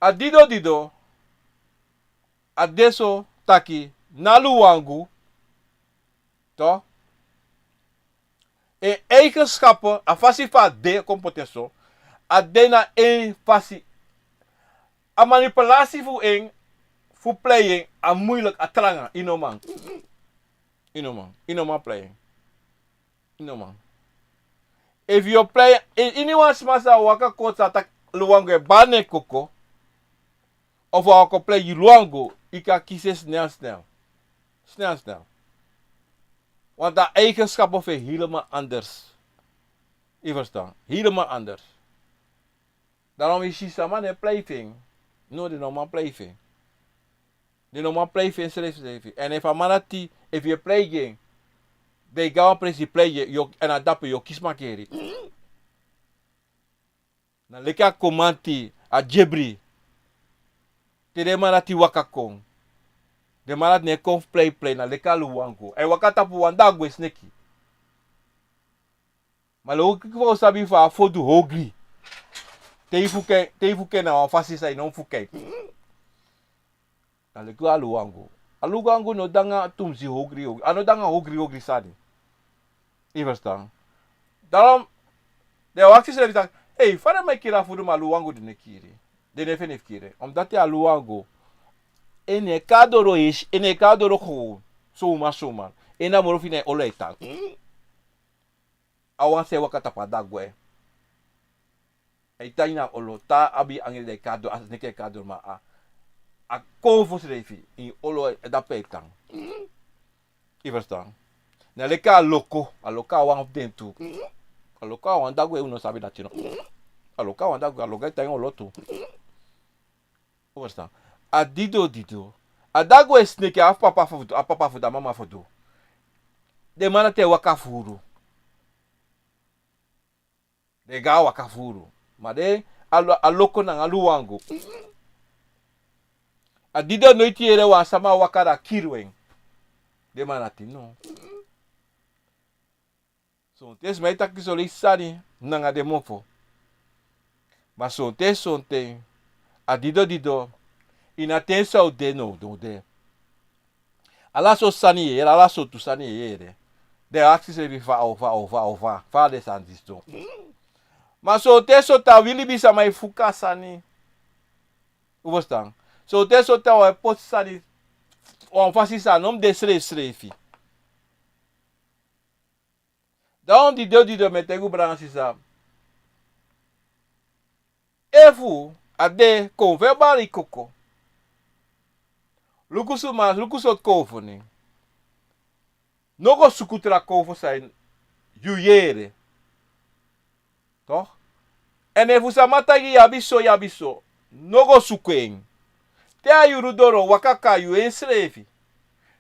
A dido dido, a de so taki na luwangu, toch? En eigenschappen, a fasi fa a de, kon poti en so, a de na en fasi. A manipulatie fu en, fu plei en, a muilek, a tranga, i no man. I no man, i no man plei en. I no man. Efu yu o plei en, i, iniwan sma sa waka kon sa taki luwangu e bari en koko, of a waka plei gi luwangu, i kan kisi en snel, snel. Snel, snel. Want a eigenschappen fu en helemaal anders. I ferstan? Helemaal anders. Daarom i si sama no e plei fu en. No, den no man plei fu en. Den no man plei fu en srefsrefi. Èn efu a man dati, efu yu e plei gi en, dan i go na wan presi plei gi en, yu o, èn a dape yu o kisi makeri. Na leki a kromanti, a dyebri. Te den man dati waka kon. Den man dati no e kon fu plei plei, na leki a luwangu. A e waka tapu wan dagwe sneki. Ma luku fa un sabi fa a fodu hogri. Te i fuka en, te i fuka en na wan fasi san i no mu fuka en. Na leki a luwangu. A luwangu no de nanga tumsi hogri hogri. A no de nanga hogri hogri sani. I ferstan? Daarom, den e aksi srefi taki, hei, fa den man e kiri a fodu ma a luwangu den no e kiri. Den no e feni fu kiri en. Omdati a luwangu, en no e kon na doro yesi, en no e kon na doro kon. Suma, suma. En na moro fini a olo e tan. A wan san e waka tapu a dagwe. A e tan ini a olo, te a abi angel, den e kon na doro, a sneki e kon na doro, ma a, a kon fu srefi, ini olo, dape e tan. I ferstan? Na leki a loko, a loko a wan fu den tu. A loko a wan dagwe, un no sabi dati no. A loko a wan dagwe, a loko e tan ini olo tu. Un ferstan? A dido dido. A dagwe sneki, a papa fu, a papa fu, a mama fu. Den man dati e waka furu. Den e go na waka furu. Ma den, a lo-, a loko nanga luwangu. A dido noiti yere wan sama waka dan a kiri en. Den man dati no. Sonten sma e taki son leisi sani nanga den mofo. Ma sonten, sonten, a dido dido, ini a ten san un de now, now de. Ala sortu sani yu e yere, ala sortu sani yu e yere. Den e aksi srefi fa, o fa, o fa, o fa, fa den sani disi du. Ma sonten, sonten a wi libisama e fuka sani. Un ferstan? Sonten, sonten a wi e poti sani wan fasi san no mu de srefsrefi. Dan dido dido, mi e taigi un brada nanga sisa. Efu a de kon fu e bari koko, luku suma, luku sortu kon fu en. No go suku tra kon fu san yu yere. Toch? Èn efu sama taigi yu abi so, yu abi so, no go suku en. Te a yuru doro, waka kon na yu ensrefi.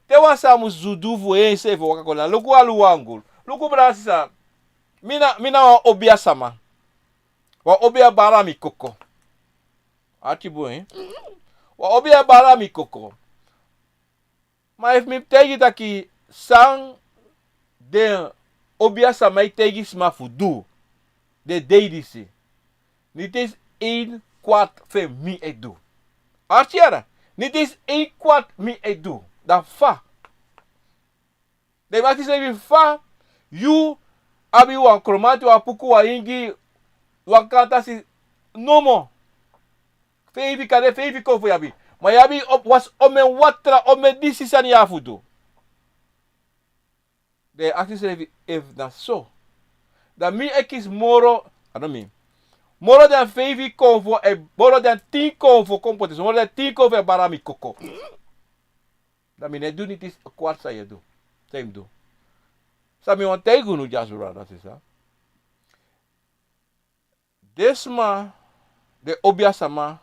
Te wan sani musu du fu ensrefi waka kon, na luku a luwangu. Luku, brada, sisa. Mi na, mi na wan obia sama. Wan obia bara mi koko. Ati bun, eh? Wan obia bara mi koko. Ma efu mi taigi taki san den obia sama e taigi sma fu du, den dei disi, niet eens één kwaad fu mi e du. Arki yere, niet eens één kwaad mi e du. Dan fa? Dan yu mu aksi yu srefi fa yu abi wan kromanti, wan puku, wan ingi, wan kantasi nomo. Feifi, kande feifi konfo yu abi. Ma yu abi op, wasi omeni watra, omeni disi sani yu abi fu du. Dan yu aksi yu srefi efu na so. Dan mi e kisi moro, a no mi. Moro dan feifi konfo, e, moro dan tin konfo, kon poti so, moro dan tin konfo e bara mi koko. Dan mi no e du niet eens een kwart san yu e du. San yu mu du. San mi wani taigi unu dyaso, brada, sisa. Den sma, den obia sama,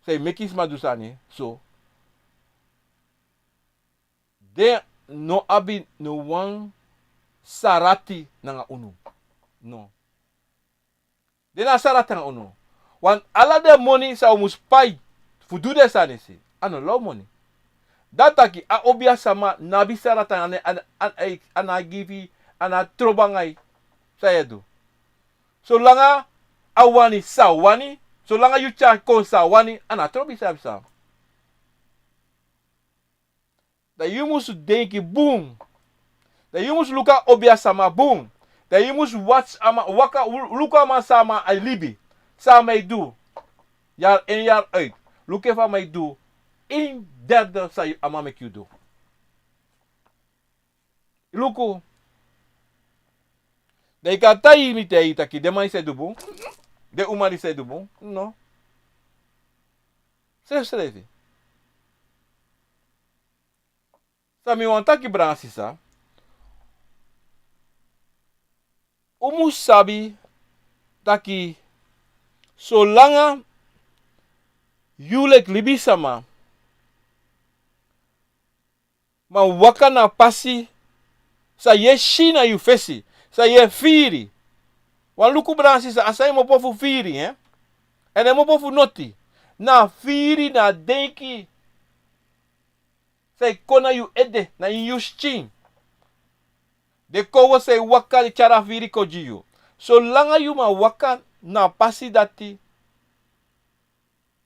san e meki sma du sani so, den no abi no wan sarati nanga unu. No. Den no abi sarati nanga unu. Want ala den moni san un musu pai fu du den sani disi, a no law moni. Dati taki a obia sama no abi sarati nanga en, a, a, a, a no abi gi fu, a no abi trobi nanga yu. San yu e du? Solanga a wani san a wani, solanga yu tyari kon san a wani, a no abi trobi san a abi san. Dan yu musu denki bun. Dan yu musu luku a obia sama bun. Dan yu musu watch a man, waka, luku a man san a man e libi. San a man e du. Yari in, yari uit. Luku efu a man e du een derde san a man meki yu du. Luku. Dan yu kan taigi mi, taigi taki den man disi e du bun. Den uma disi e du bun. No. Srefsrefi. San mi wani taki, brada, sisa, un musu sabi taki solanga yu leki libisama man waka na pasi san yu e si na yu fesi, san yu e firi. Wan luku, brada, sisa, a sani e kmopo fu firi, eh? Èn e kmopo fu noti. Na firi, na denki san e kon na yu ede, na ini yu skin. Den konfo san e waka e tyari a firi kon gi yu. Solanga yu man waka na pasi dati,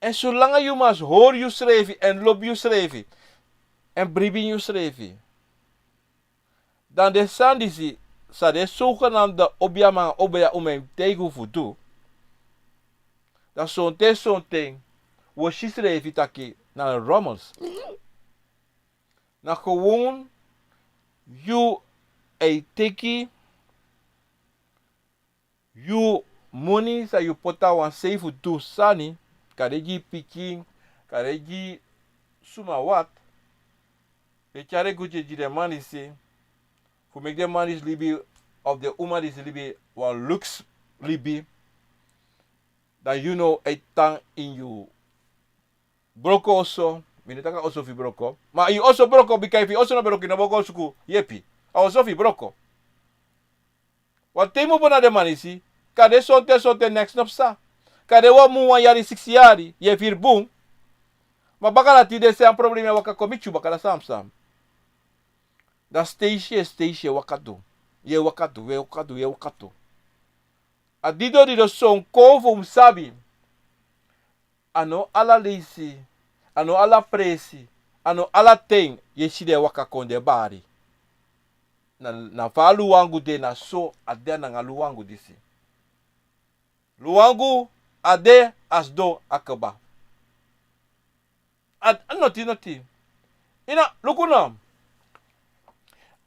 èn solanga yu man hori yusrefi èn lobi yusrefi èn bribi ini yusrefi, dan den sani disi san den zogenaamde obiaman, obiauma e taigi un fu du, dan sonten sonten un o si yusrefi taki na rommels. Na gewoon yu e teki yu moni san yu poti na wan sei fu du sani, kande gi pikin, kande gi suma wat, e tyari en go gi den man disi, fu meki den man disi libi, of den uma disi libi wan luxe libi, dan yu no e tan ini yu broko oso. Mi no e taki a oso fu yu broko. Ma yu oso broko, bika efu yu oso no broko, yu no bo go suku yepi. A oso fu yu broko. Wan ten yu mu bo na den man disi, kande sonten sonten neks no psa. Kande wan mun, wan yari, siksi yari, yu e firi bun. Ma baka dati den srefi problema e waka kon miti yu baka, dan san psa? Dan steisi, steisi e waka tu. Yu e waka tu, yu e waka tu, yu e waka tu. A didon didon, son konfo un sabi. A no ala leisi, a no ala presi, a no ala ten yu e si den e waka kon, den bari. Na, na fa a luwangu de, na so a de nanga luwangu disi. Luwangu a de, a sidon, a kaba. A, a noti noti. Yu no luku no.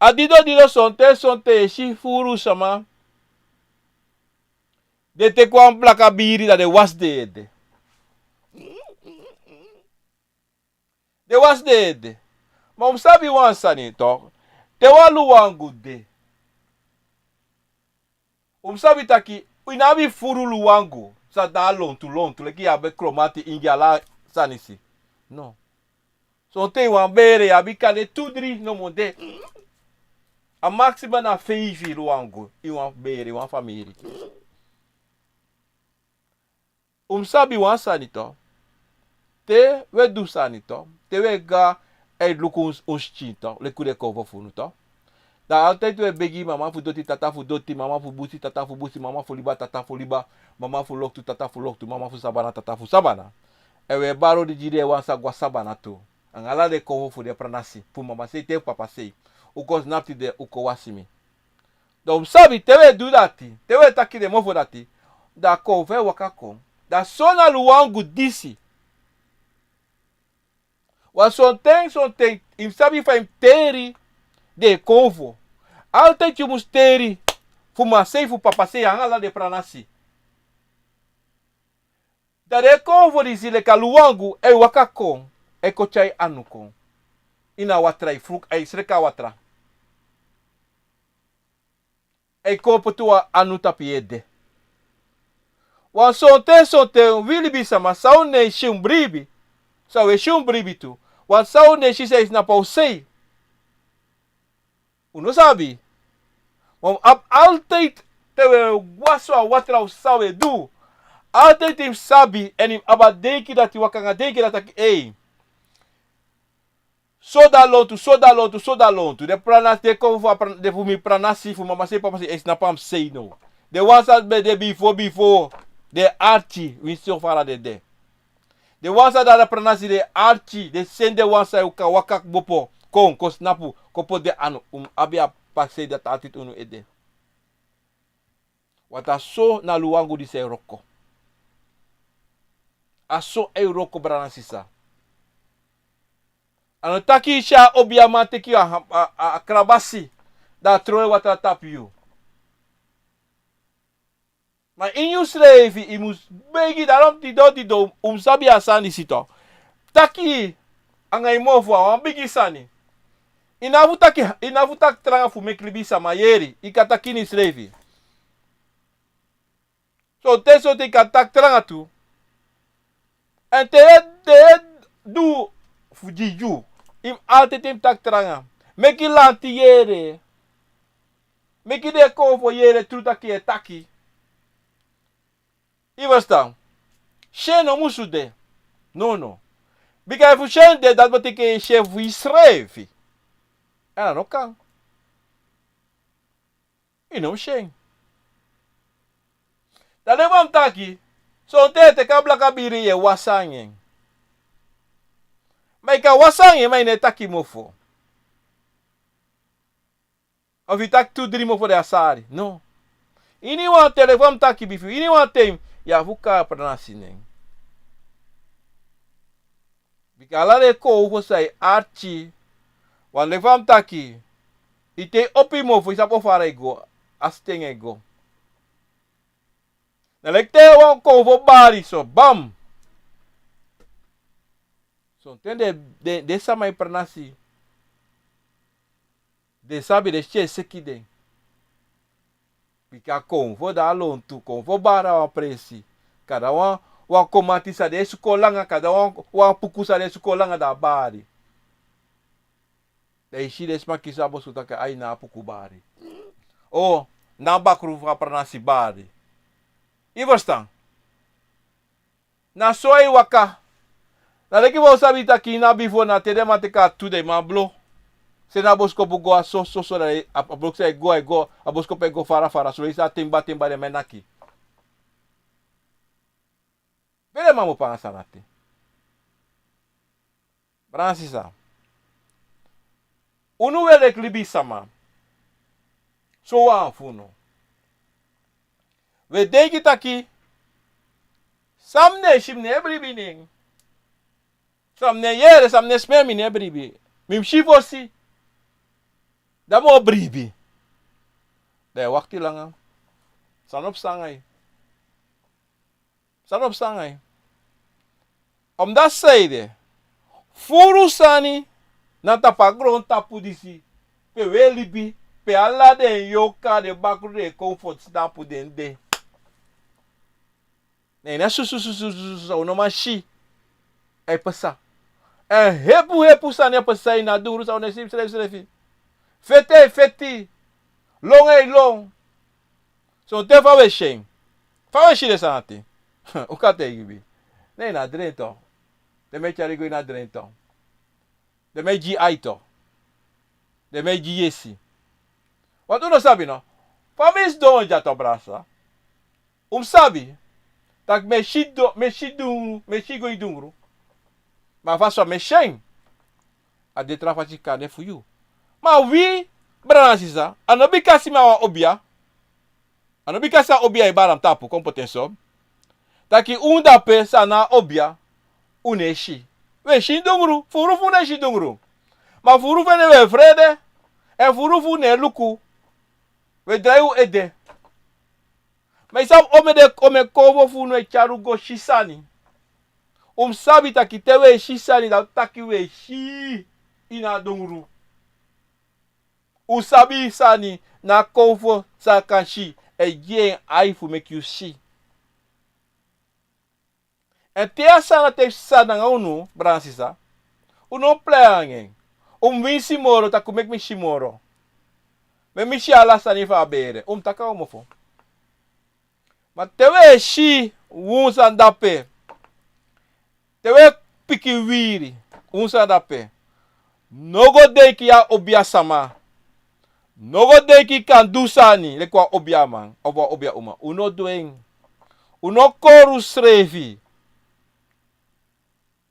A didon didon, sonten sonten yu e si furu sama, den teki wan blaka biri, dan den wasi den ede. Den wasi den ede. Ma un sabi wan sani toch. Te wan luwangu de, Un mus sabi taki, yu no abi furu luwangu san de na lontu lontu, leki yu abi kromati, ingi, ala sani disi. No. Sonten yu wan bere, yu abi kande tu dri nomo de. A maksima na feifi luwangu ini wan bere, wan famiri. Un mus sabi wan sani tu. Te wi e du sani tu, te wi e go a e luku un, un skin tu, leki un de kon fu unu tu. Dan altijd wi e begi mama fu doti, tata fu doti, mama fu busi, tata fu busi, mama fu liba, tata fu liba, mama fu loktu, tata fu loktu, mama fu sabana, tata fu sabana. Èn wi e bari odi gi den wan san go na sabana tu. Anga ala den konfo fu den pranasi, fu mama sei te fu papa sei. Un kon snapu tide, un kon wasi mi. Dan un mus sabi te wi e du dati, te wi e taki den mofo dati, dan a konfo e waka kon. Dan so na luwangu disi. Wan sonten, sonten, yu mus sabi fa yu mus teri den konfo. Altijd yu mus teri fu mama sei, fu papa sei, anga ala den pranasi. Dan den konfo disi leki a luwangu e waka kon, e kon tyai anu kon. Ini a watra, e fluku, e sreka a watra. E kon poti wan anu tapu yu ede. Wan sonten, sonten wi libisama san un no e si un bribi, san un e si un bribi tu. Wan san un no e si san e snapu a un sei. Un no sabi. Ma un abi altijd, te wi e wasi a watra, san wi e du. Altijd yu mus sabi, èn yu mus abi a denki dati, waka anga denki dati taki, ei. So da lontu, so da lontu, so da lontu. Den pranasi, den konfo fu a pran-, den fu mi pranasi, fu mama sei, papa sei, e snapu a mi sei now. Den wan san ben de bifo, bifo, den arki, winsi so fara den de. Den wan san de a pranasi, den arki, den seni den wan san e kan waka kmopo, kon, kon snapu, kon poti den anu, un mus abi a pasei dati altijd ini un ede. Want a so na luwangu disi e wroko. A so e wroko, brada nanga sisa. A no taki yu si a obiaman teki a, a, a, a krabasi, dan a tron en watra tapu yu. Ma ini yusrefi, yu mus begi, daarom didon, didon, un mus sabi a sani disi tu. Taki anga yu mofo, a wan bigi sani. Yu no abi fu taki, yu no abi fu taki tranga fu meki libisama yere, yu kan taki ini yusrefi. Sonten, sonten yu kan taki tranga tu. Èn te yu e, te yu e du fu dyidyi, yu mus altijd yu mus taki tranga. Meki lanti yere. Meki den konfo yere tru taki yu e taki. Yu e ferstan? Syen no musu de. No, no. Bika efu syen de, dati betekent yu e syen fu yusrefi. Èn a no kan. Yu no mus syen. Dan leki fa mi taki, sonten yu e teki a blaka biri, yu e wasi anga en. Ma yu kan wasi anga en, ma yu no e taki mofo. Efu yu taki tu dri mofo, dan a sari. No. Ini wan ten, leki fa mi taki bifo, ini wan ten yu abi fu kon a pranasi nen. Bika ala den konfo san e arki, want leki fa mi taki, yu te yu opo yu mofo, yu sabi o fara e go, a sten e go. Na leki te wan konfo bari so, bam. Sonten den, den, den sama e pranasi. Den sabi, den skin e seki den. Bika konfo de na lontu, konfo bari na wan presi. Kada wan, wan komati san den e suku langa, kada wan, wan puku san den e suku langa, dan a bari. Dan yu si den sma kisi a boskopu taki ai, na a puku bari. O, na a bakru fu a pranasi bari. Yu e ferstan? Na so a e waka. Na leki fa un sabi taki na bifo, na te den man teki a tu, den man blo. Seni a boskopu go a so, so, so, dan a, a blok san e go, e go, a boskopu e go fara, fara, so leisi a temba, temba den man e naki. Pe den man mu panga sani dati. Brada nanga sisa. Unu we leki libisama. Sowan fu unu. We denki taki, san mi no e si, mi no e bribi nen. San mi no e yere, san mi no e smen, mi no e bribi. Mi mus si fosi. Dan mi o bribi. Dan yu e wakti langa. San no psa anga yu? San no psa anga yu? Omdati saide, furu sani na tapu a grontapu disi, pe we libi, Pe ala den yoka, den bakru, den kon fu tapu den de. Ne na susu susu susu susu, un no man si. E pasa. Èn hepu hepu sani e pasa ini a dungru san un no e si srefsrefi. Feti e feti. Lon e lon. Sonten fa un e si en. Fa un e si den sani ati. Un kan taigi mi. Ne na drento. Den mu e tyari go ini a drento. Den mu e gi yu aito. Den mu e gi yu yesi. Want un no sabi no. Fa mi sidon dya, to brasa. Un mus sabi tak' mi e si dungru, mi e si go ini dungru. Ma a fasi fa mi e si en, a de tra fasi kande fu yu. Ma wi, brada nanga sisa, a no bika sma wan obia. A no bika san obia e bari na mi tapu kon poti en so. Taki un dape san na obia, un no e si. Un e si dungru, furu fu un no e si dungru. Ma furu fu en, ne un e frede. Èn furu fu un no e luku. Un e drai un ede. Ma yu sabi omeni den, omeni konfo fu unu e tyari un go si sani. Un mus sabi taki te un e si sani, dati taki un e si ini a dungru. Un sabi sani, na konfo san kan si e gi en ai fu meki yu si. Èn te a sani dati e psa nanga unu, brada nanga sisa, un no mus plei nanga en. Un mus winsi moro, taki un meki mi si moro. Meki mi si ala sani fu a bere. Un mus taki a un mofo. Ma te un e si wan sani dape, te un e piki wiri wan sani dape, no go denki yu a obia sama. No go denki yu kan du sani leki wan obiaman of wan obia uma. Un no du en. Un no kori unsrefi.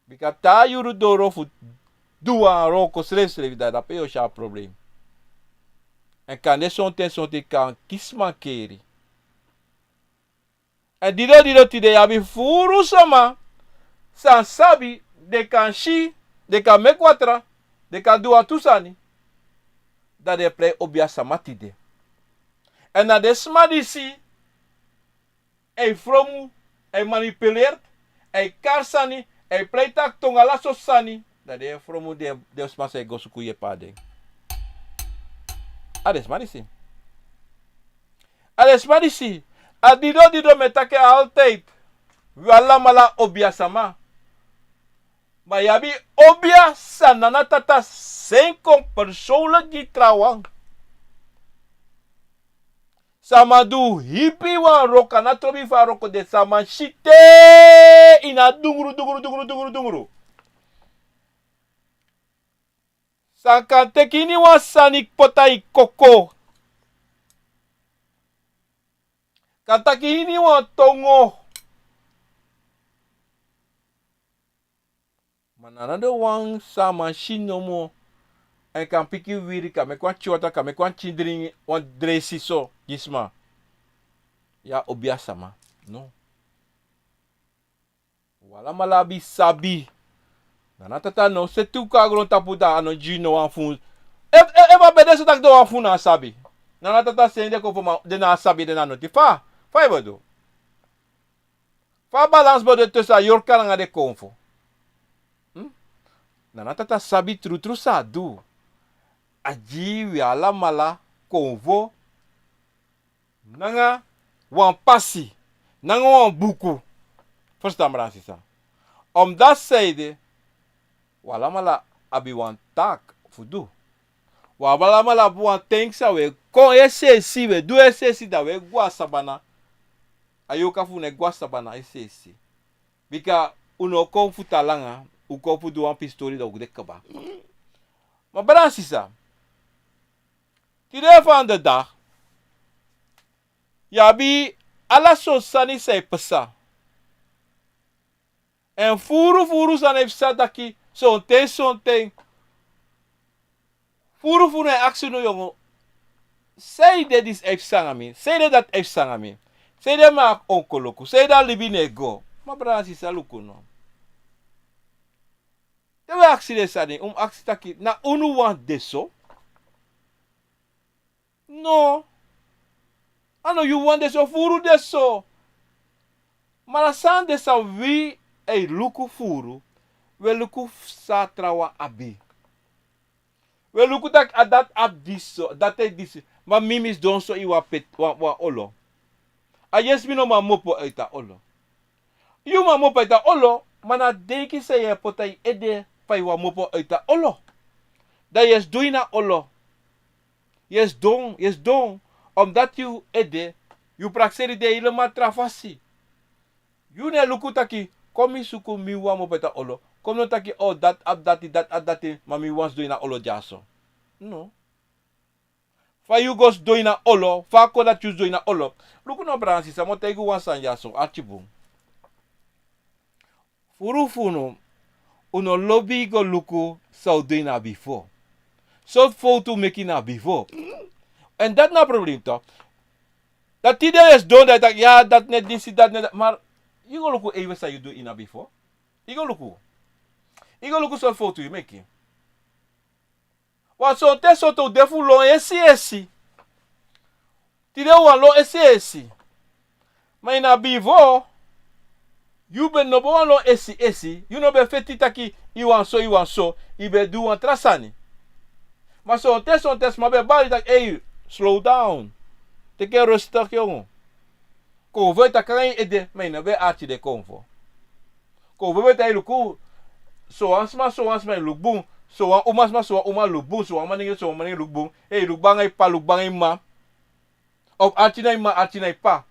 Bika te a yuru doro fu du wan wroko srefsrefi, dan dape yu o si a problem. Èn kande sonten sonten yu kan kisi mankeri. Èn dido dido tide yu abi furu sama san sabi, den kan si, den kan meki watra, den kan du wantu sani. Dan den e prei obia sama tide. Èn na den sma disi e fromu, e manipuleri, e kari sani, e prei taki tongo ala sortu sani. Dan den e fromu den, den sma san e go suku yepi na den. A den sma disi. A den sma disi. A dido dido mi e taki en altijd. Wi alamala obia sama. Ma yu abi obia san Nana Tata seni kon persoonlijk gi trawan. San man du hipi wan wroko, a no trobi fu a wroko de, san man si te ini a dungru, dungru, dungru, dungru, dungru. San kan teki ini wan sani poti na yu koko. Kan taki ini wan tongo. Ma na no den wan san man si nomo. Èn kan piki wiri, kan meki wan pikin watra, kan meki wan pikin dringi, wan dresi so gi sma. Yu a obia sama. No. Un alamala abi sabi. Nana Tata no seti un kon na grontapu dan a no gi yu no wan fun. Efu, efu, efu a ben de so taki den wan fun na a sabi. Nana Tata seni den konfo, ma den na a sabi, den na noti. Fa, fa yu bo du? Fa balans bo de tussen a yorka nanga den konfo? Hmm? Nana Tata sabi trutru san a du. A gi wi alamala konfo nanga wan pasi, nanga wan buku. Fusutan, brada nanga sisa. Omdati san ede, wi alamala abi wan taki fu du. Wi alamala abi wan ten san wi e kon es'esi, wi e du es'esi, dan wi e gwe na sabana. A yorka fu unu e gwe na sabana es'esi. Bika un no kon fu tan langa, un kon fu du wan pisi tori dan un de kaba. Ma brada nanga sisa, tide fu a de dati, yu abi ala sortu sani san e pasa. Èn furu furu sani e pasa taki, sonten sonten furu furu e aksi unu yongu: san ede disi e pasa nanga mi? San ede dati e pasa nanga mi? San ede mi e meki ongeluku? San ede a libi no e go? Ma brada nanga sisa, luku no. Te wi e aksi den sani, un mus aksi taki, na unu wan de so? No. A no yu wan de so, furu de so. Ma na san de san wi e luku furu, wi e luku san trawan abi. We luku taki a dati abi disi so, dati e disi. Ma mi mi sidon so ini wan pet, wan, wan olo. A yesi mi no man mopo uiti a olo. Yu man mopo uiti a olo, ma na denki san yu e poti na yu ede fa yu wani mopo uiti a olo. Dan yu e sidon ini a olo. Yu e sidon, yu e sidon, omdati yu ede, yu prakseri de helemaal tra fasi. Yu no e luku taki, kon mi suku mi wani mopo uiti a olo. Kon mi no taki, o, dati abi dati, dati abi dati, ma mi wani sidon ini a olo dyaso. No. Fa yu go sidon ini a olo, fa a kon dati yu sidon ini a olo. Luku no, brada nanga sisa, mi o taigi wan sani dyaso, arki bun. Furu fu unu, un no lobi go luku san un du ini a bifo. Sortu fowtu un meki ini a bifo. Èn dati na a problem tu. Dan tide yu e sidon dan yu taki, ya, dati no e disi, dati no e dati. Ma yu go luku even san yu du ini a bifo. Yu go luku. Yu go luku sortu fowtu yu meki. Wan sonten sonten un de fu lon esi esi. Tide un wani lon esi esi. Ma ini a bifo, yu ben no ben wani lon esi esi. Yu no ben feti taki yu wani so, yu wani so. Yu ben du wan tra sani. Ma sonten sonten sma ben bari taki, ei, slow down. Teki en rustig, yongu. Konfo e taki nanga yu ede, ma yu no ben e arki den konfo. Konfo ben e taki, luku, sowan sma, sowan sma e luku bun. Sowan umasma, sowan uma luku bun. Sowan manengre, sowan manengre luku bun. Ei, luku bun nanga yu p'pa, luku bun nanga yu m'ma. Of arki na yu m'ma, arki na yu p'pa.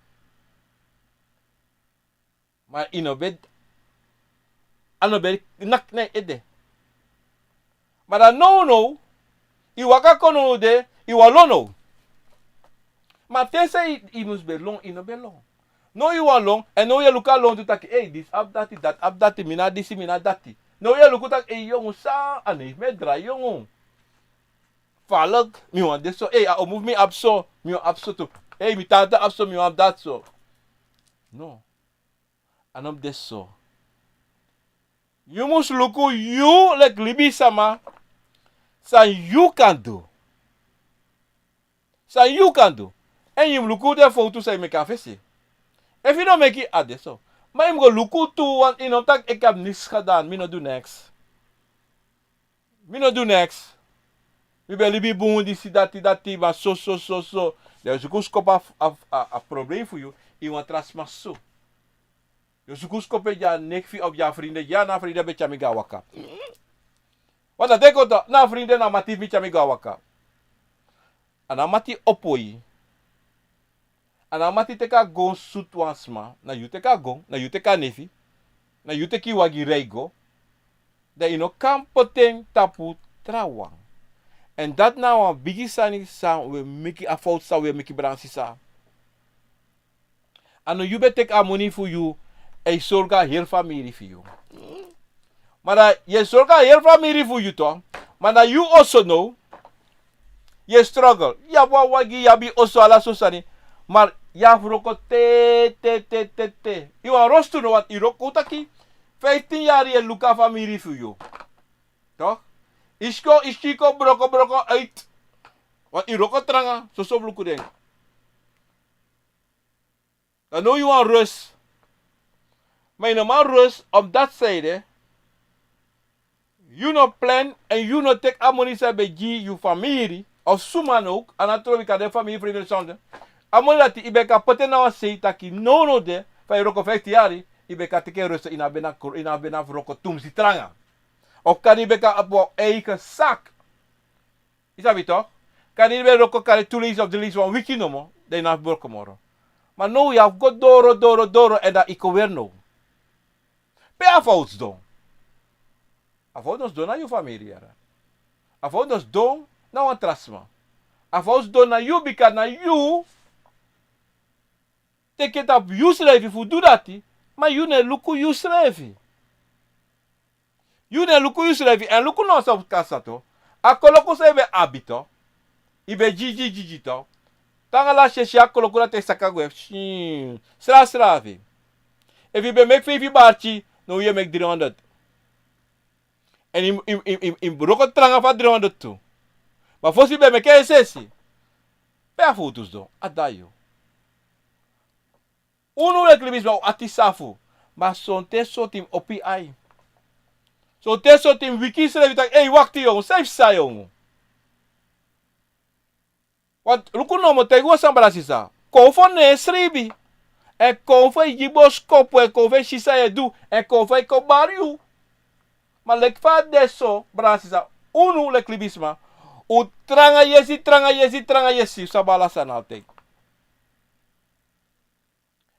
Ma yu no ben, a no ben naki na yu ede. Ma dan nownow, yu waka kon now de, yu wani lon now. Ma te san yu, yu mus ben lon, yu no ben lon. Now yu wani lon, èn now yu e luku a lon tu taki, ei, disi abi dati, dati abi dati, mi na disi, mi na dati. Now yu e luku taki, ei, yongu, san, a no e meki mi e drai, yongu. Falek, mi wani de so, ei, a omu fu mi abi so, mi wani abi so tu. Ei, mi tanta abi so, mi wani abi dati so. No. A no mus de so. Yu mus luku yu leki libisama, san yu kan du. San yu kan du. Èn yu mus luku den fowtu san yu meki a fesi. Efu yu no meki, a de so. Ma yu mus go luku tu, want yu no taki, ik heb niks gedaan, mi no du neks. Mi no du neks. Mi ben libi bun, disi, dati, dati, ma so, so, so, so. Dan yu suku skopu a, a, a, a problem fu yu ini wan tra sma soso. Yu suku skopu en gi a neki fu yu of gi a frinde, ya, na a frinde ben tyari mi go na waka. Wan dati e kon tu, na a frinde, na a mati fu mi tyari mi go na waka. A na a mati opo yu. A na a mati teki a gon sutu wan sma, na yu teki a gon, na yu teki a nefi, na yu teki yu wagi rei go, dan yu no kan poti en tapu trawan. Èn dati na wan bigi sani san un e meki, a fowtu san un e meki, brada nanga sisa. A no yu ben teki a moni fu yu, èn yu sorgu a heri famiri fu yu. Ma dan yu e sorgu a heri famiri fu yu tu. Ma na yu oso now. Yu e struggle. Yu abi wan wagi, yu abi oso, ala sortu sani. Ma yu abi fu wroko te, te, te, te, te. Yu wani rostu now, want yu wroko, un taki, fiftin yari yu e luku a famiri fu yu. Toch? Yu skin, yu skin kon broko, broko uit. Want yu wroko tranga, soso fu luku den. Dan now yu wani rust. Ma yu no man rust, omdat san ede, yu no plan èn yu no teki a moni san yu ben gi yu famiri, of suma now, a no trowe, bika den famiri, frinde, sonde. A moni dati yu ben kan poti en na wan sei taki nownow de, fa yu wroko fiftin yari, yu ben kan teki en rust, yu no ben abi na, yu no ben abi na fu wroko tumsi tranga. Of kande yu ben kan abi wan eigen zaak. Yu sabi toch? Kande yu ben wroko kande tu leisi of dri leisi wan wiki nomo, dan yu no abi wroko moro. Ma now yu abi go doro, doro, doro, èn dan yu kon weri now. Pe a fowtu sidon? A fowtu no sidon na yu famiri yara. A fowtu no sidon na wan tra sma. A fowtu sidon na yu, bika na yu teki en tapu yusrefi fu du dati, ma yu no e luku yusrefi. Yu no e luku yusrefi, èn luku now san mus kon pasa tu. A koloku san yu ben abi tu, yu ben gi, gi, gi, gi tu. Te anga lasi yu e si a koloku dati e saka gwe, sii, srasra afe. Efu yu ben meki feifi barki, now yu e meki dri honderd. Èn yu, yu, yu, yu, yu wroko tranga fu a dri honderd tu. Ma fosi yu ben meki en esi esi. Pe a fowtu sidon? A de na yu. Unu leki libisma, un ati safu. Ma sonten sortu yu mus opo yu ai. Sonten sortu yu mus wiki yusrefi taki, ei, wakti yongu, san yu psa yongu? Want luku no, mi o taigi wan sani, brada, sisa. Kon fu no e sribi. Èn kon fu e gi boskopu, èn kon fu e si san yu e du, èn kon fu e kon bari yu. Ma leki fa a de so, brada, sisa, unu leki libisma, un tranga yesi, tranga yesi, tranga yesi, un sabi ala sani altijd.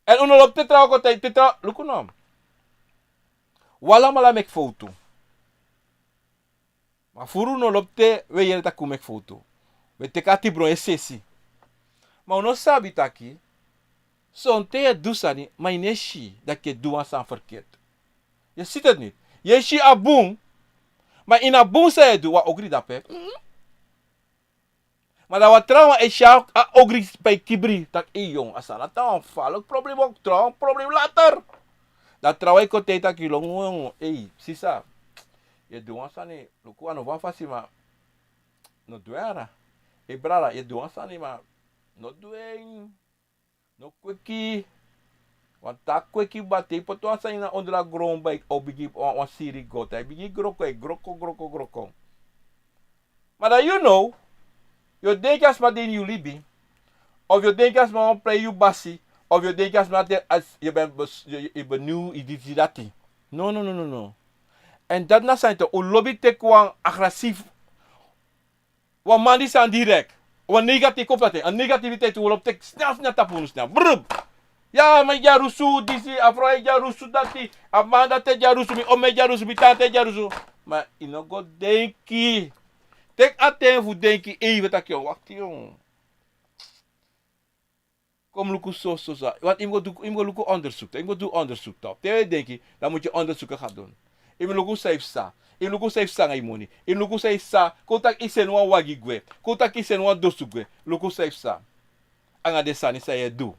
Èn un no lobi te trawan kon taigi, te trawan, luku no. Un alamala meki fowtu. Ma furu un no lobi te un e yere taki un meki fowtu. Un e teki a tibron e sesi. Ma un no sabi taki, sonten yu e du sani, ma yu no e si dati yu e du wan sani verkeerd. Yu e si dati niti. Yu e si a bun, ma ini a bun san yu e du, wan ogri de ape. Ma dan wan trawan e si a ogri pe yu kibri, taki: "Ei, yon, a sani dati na wan falek problem, wan trawan problem later." Dan trawan e kon taigi taki: "Lon, yon, ei, sisa, yu e du wan sani, luku, a no wan fasi, ma no du en, ara. Ei, brada, yu e du wan sani, ma no du en. No kweki. Wan taki kweki, bati, yu poti wan sani na ondro a gron, bai, o bigin wan, wan siri go, dan yu bigin groko, yu groko, groko, groko." Ma dan yu now, yu o denki a sma de ini yu libi, of yu o denki a sma wani prei yu basi, of yu o denki a sma de, yu ben, yu, yu ben, yu disi, dati. No, no, no, no, no. Èn dati na sani tu, un lobi teki wan agressief. Wan man di sani direct. Wan negatief, kon fu dati, a negativiteit, un lobi teki snel, snel tapu unu snel. Brrr. Ya, mi e dyarusu disi, a frow e dyarusu dati, a man dati e dyarusu mi, omi e dyarusu mi, tante e dyarusu. Ma yu no go denki. Teki a ten fu denki, even taki: "Yon, wakti, yon. Kon mi luku so, so, so." Want yu mus go du, yu mus go luku onderzoek, yu mus go du onderzoek, toch. Te yu e denki, dan mus yu onderzoek gaan doen. Yu mus luku san yu psa. Yu mus luku san yu psa nanga yu moni. Yu mus luku san yu psa. Kon taki yu seni wan wagi gwe. Kon taki yu seni wan dosu gwe. Luku san yu psa. Anga den sani san yu e du.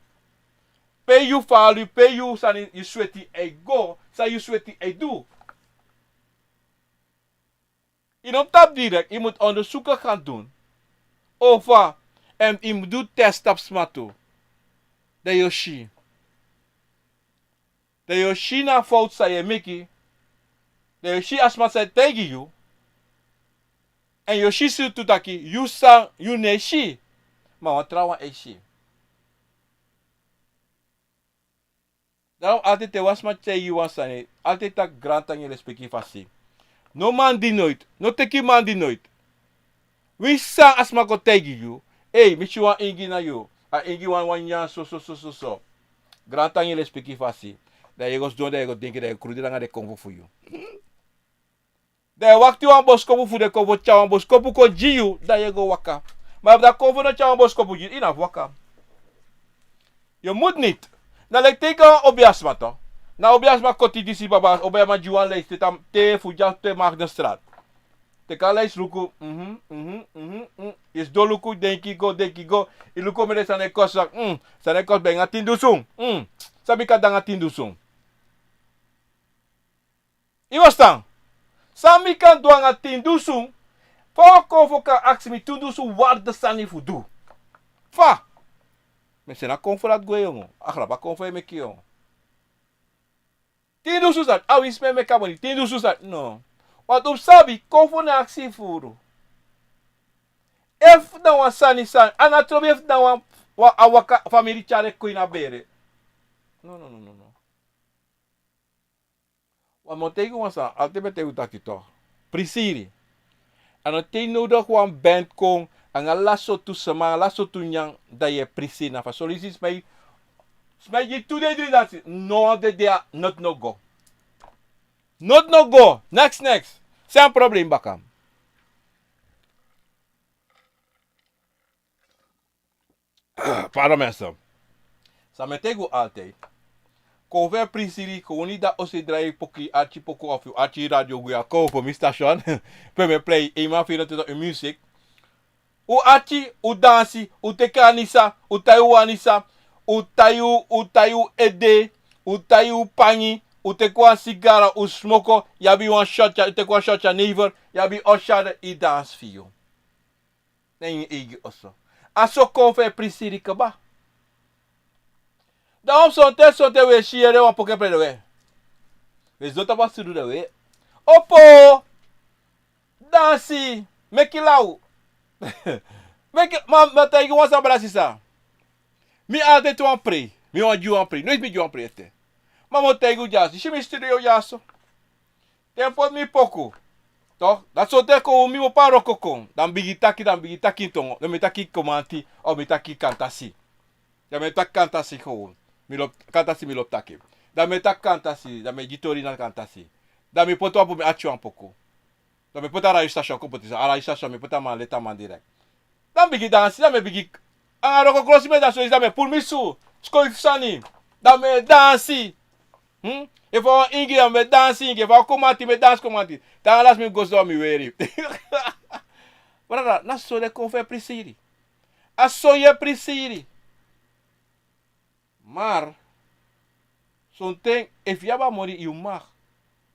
Pe yu faalu, pe yu sani, yu sweti e go, san yu sweti e du. Yu no mus tapu direct, yu mus onderzoek gaan doen. Of, èn yu mus du test tapu sma tu. Dan yu o si. Dan yu o si na fowtu san yu e meki. Dan yu o si a sma san e taigi yu. Èn yu o si tu taki yu san, yu no e si. Ma wan trawan e si. Daarom altijd te wan sma taigi yu wan sani, altijd taki grantangi, lespeki, fasi. No man di noiti, no teki man di noiti. Winsi san a sma kon taigi yu, ei, mi si wan ingi na yu, a ingi wani, wani nyan so, so, so, so, so. Grantangi, lespeki, fasi. Dan yu e go sidon, dan yu e go denki, dan yu e kruderi nanga den konfo fu yu. Dan yu e wakti wan boskopu fu den konfo tyari wan boskopu kon gi yu, dan yu e go waka. Ma efu den konfo no tyari wan boskopu gi yu, yu no abi fu waka. Yu mus niti. Na leki te yu go na wan obiasma, toch. Na obiasma koti disi, baba, obiasma gi wan leisi te, te fu dya te Maagdenstraat. Teki a leisi luku, mhm, mhm, mhm, mhm. Yu sidon luku, denki go, denki go. Yu luku omeni, san e kosi, san e kosi, ben nanga tin dusun. San mi kan du nanga tin dusun? Yu e ferstan? San mi kan du nanga tin dusun? Fa wan konfo kan aksi mi tin dusun waarde sani fu du? Fa? Mi e seni a konfo dati gwe, yongu. A graba konfo e meki, yongu. Tin dusun san? A winsi mi e meki a moni. Tin dusun san? No. Want un mus sabi, konfo no e aksi furu. Efu na wan sani san, a no trobi efu na wan, wan, a waka famiri tyari kon ini a bere. No, no, no, no, no. Wan mi o taigi wan sani, altijd mi e taigi un taki, toch. Prisiri. A no te yu nowdigi wan band kon, anga ala sortu sma, ala sortu nyan, dan yu e prisiri na fa. Son leisi sma e, sma e gi tu dei, dri dati. No wan dei, dei, a noti no go. Noti no go. Next, next. San problem baka? Pardon, mensen. San mi e taigi un altijd. Kon fu e prisiri, kon unu dati o si drai poku, arki poku of arki radio gwe, a kon fu mi station. Pe mi e play, eenmaal vierentwintig uur muziek. Un arki, un dansi, un teki anisa, un tai un anisa, un tai un, un tai un ede, un tai un pangi, un teki wan sigara, un smoko, yu abi wan shot, yu teki wan shot, yu never, yu abi oshade, yu dansi fu yu. Na ini yu eigi oso. A so kon fu e prisiri kaba. Dan sonten, sonten wi e si yere wan poku e play, dan wi e, wi e sidon tapu a sudu, dan wi e opo, dansi, meki law. Meki, ma, ma taigi wan sani, brada, sisa. Mi altijd wan prei. Mi wan gi wan prei. Noiti mi gi wan prei ete. Ma mi o taigi un dyaso. Si mi studio dyaso. Te mi poti mi poku. Toch, dati so te kon mi o paro kokon. Dan mi bigin taki, dan mi bigin taki tongo. Dan mi taki komanti, o mi taki kantasi. Dan mi taki kantasi gewoon. Mi lobi, kantasi mi lobi taki. Dan mi taki kantasi, dan mi gi tori na kantasi. Dan mi poti wan poku, mi ati wan poku. Dan mi poti a radio station kon poti so, a radio station mi poti a man leti a man direct. Dan mi bigin dansi, dan mi bigin, anga wroko krosi mi e dansi, dan mi e puru mi su, skoifi sani. Dan mi e dansi. Hmm? Efu a wan ingi, dan mi e dansi ingi, efu a wan komanti, mi e dansi komanti. Dan a lasi mi go sidon a mi weri. Brada, na so den kon fu e prisiri. A so yu e prisiri. Maar, sonten, efu yu abi a moni, yu mag.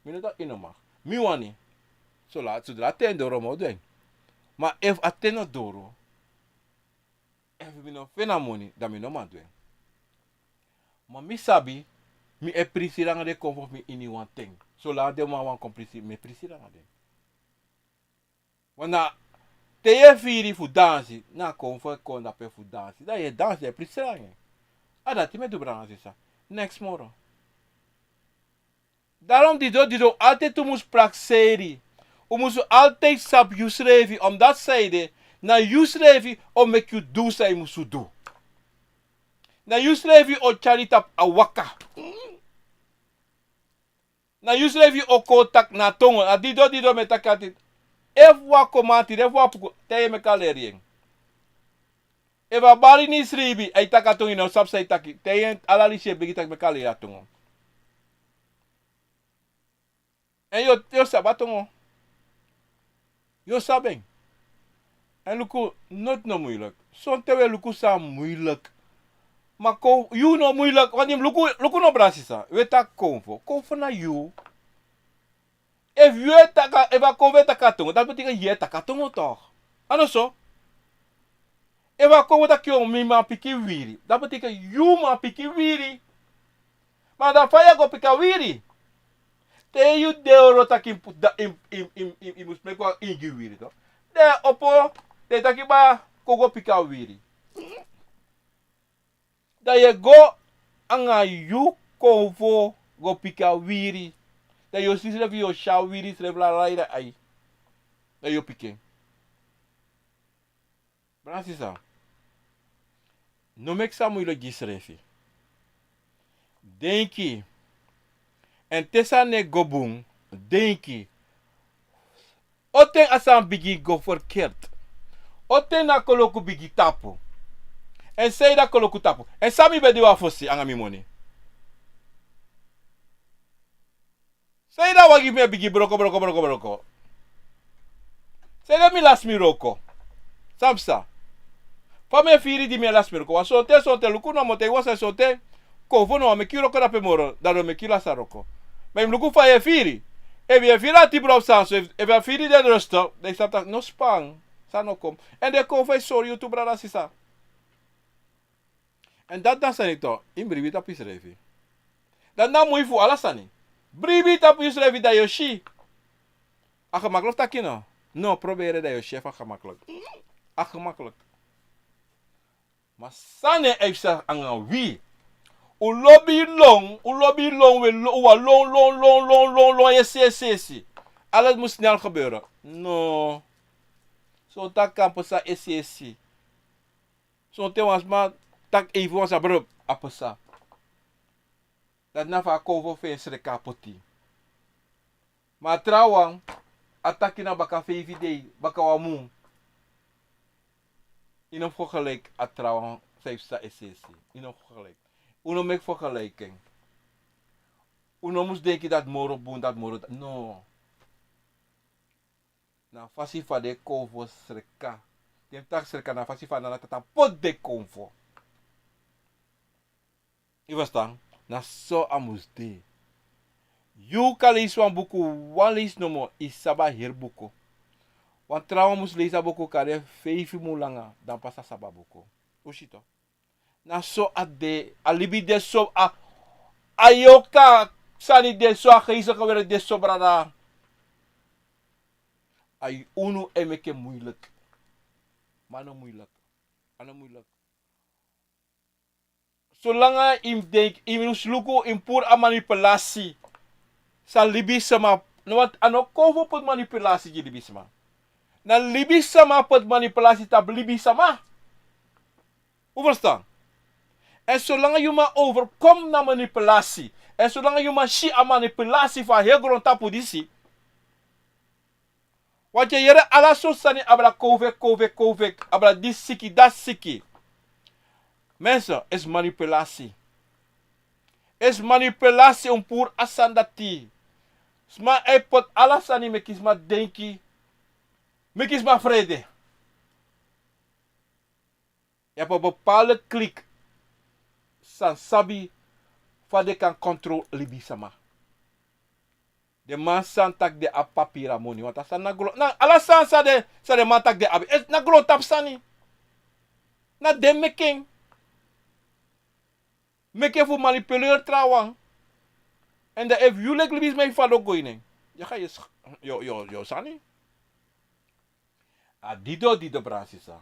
Mi no taki yu no mag. Mi wani. Sodra, sodra a ten doro mi o du en. Ma efu a ten no doro, efu mi no feni a moni, dan mi no man du en. Ma mi sabi, mi e prisiri anga den konfo fu mi ini wan ten. Solanga den man wani kon prisiri, mi e prisiri anga den. Want na te yu e firi fu dansi, na konfo e kon dape fu dansi. Dan yu e dansi, yu e prisiri anga en. A dati mi e du, brada, sisa. Neks moro. Daarom disi, disi, altijd un mus prakseri. Un mus altijd sabi yusrefi, omdat sanede, na yusrefi o meki yu du san yu mus du. Na yusrefi o tyari yu tapu a waka. Na yusrefi o kon taki na tongo, a disi, disi mi e taki altijd. Efu wan komanti, efu wan poku, te yu e meki a leri en. Efu a bari ini sribi, a e taki a tongo, yu no sabi san a e taki. Te yu e, ala leisi yu e begi taki meki a leri a tongo. Èn yu, yu o sabi a tongo. Yu o sabi en. Èn luku, noti no muilek. Sonten wi e luku san muilek. Ma kon, yu no muilek. Want yu mus luku, luku no, brada, sisa. Wi e taki konfo. Konfo na yu. Efu yu e taki, efu a konfo e taki a tongo, dati betekent yu e taki a tongo toch. A no so? Efu a konfo taki yu, mi man pikin wiri, dati betekent yu man pikin wiri. Ma dan fa yu e go piki a wiri? Te yu de oro taki yu mus meki wan ingi wiri toch. Den e opo, den e taki ba, kon go piki a wiri. Dan yu e go anga yu konfo go piki a wiri. Dan yu o si srefi, yu o si a wiri srefi lala ini yu ai. Dan yu o piki en. Brada, sisa. No meki san muilek gi yusrefi. Denki. Èn te sani no e go bun, denki. Oten a sani bigin go verkeerd. Oten na koloku bigin tapu. Èn sanede a koloku tapu. Èn san mi ben du a fosi anga mi moni? Sanede a wagi fu mi e bigin broko, broko, broko, broko? Sanede mi lasi mi wroko? San psa? Fa mi e firi di mi e lasi mi wroko? Wan sonten, sonten, luku no, mi o taigi wan sani, sonten konfo no wani meki yu wroko drape moro, dan den o meki yu lasi a wroko. Ma yu mus luku fa yu e firi. Efu yu e firi a tibra fu sani so, efu, efu a firi de drosto, dan yu sabi taki no span, san no kon. Èn den konfo e sori yu tu, brada, sisa. Èn dati na sani tu, yu mus bribi tapu yusrefi. Dati na a moi fu ala sani. Bribi tapu yusrefi, dan yu o si. A gemakkelijk taki no. No, proberi, dan yu o si efu a gemakkelijk. A gemakkelijk. Ma sani e psa anga wi. Un lobi lon, un lobi lon, we lo-, un wani lon, lon, lon, lon, lon, lon, esi, esi, esi. Alles moet snel gebeuren. No. Sonten a kan psa esi, esi. Sonten wan sma taki even wan sani, brada, a psa. Dati na fa a konfo fu en sreka a poti. Ma a trawan, a taki na baka feifi dei, baka wan mun. Yu no mus vergelijk a trawan san yu psa esi, esi. Yu no mus vergelijk. Un no meki vergelijking. Un no mus denki dati moro bun, dati moro da-, no. Na a fasi fa den konfo sreka. Den taki sreka na a fasi fa Nana Tata poti den konfo. Yu ferstan? Na so a mus de. Yu kan leisi wan buku, wan leisi nomo, yu sabi a heri buku. Wan trawan mus leisi a buku kari feifi mun langa, dan pas a sabi a buku. Un si toch? Na so a de, a libi de so, a, a yoka sani de so, a geestelijke wereld de so, brada. Ai, unu e meki en moeilijk. Ma a no muilik. A no muilik. Solanga yu mus denki, yu mus luku, yu mus puru a manipulasi. San libisma. No, want a no kon fu poti manipulasi gi libisma. Na libisma poti manipulasi tapu libisma. Un ferstan? Èn solanga yu man overkom na manipulasi, èn solanga yu man si a manipulasi fu a heri grontapu disi, want yu e yere ala sortu sani, abra kowfek, kowfek, kowfek, abra disi siki, dati siki. Mensen, esi manipulasi. Esi manipulasi un puru a sani dati. Sma e poti ala sani meki sma denki, meki sma frede. Yu abi bepaalde klik san sabi fa den kan kontrol libisma. Den man sani taki den abi papira moni, want a sani na gron, na ala sani san den, san den man taki den abi, eh, na grontapu sani. Na den meki en. Meki en fu manipuleri trawan. Èn dan efu yu leki libisma e fadon go ini en, yu e gai yu, yu, yu sani. A didon, didon, brada sisa.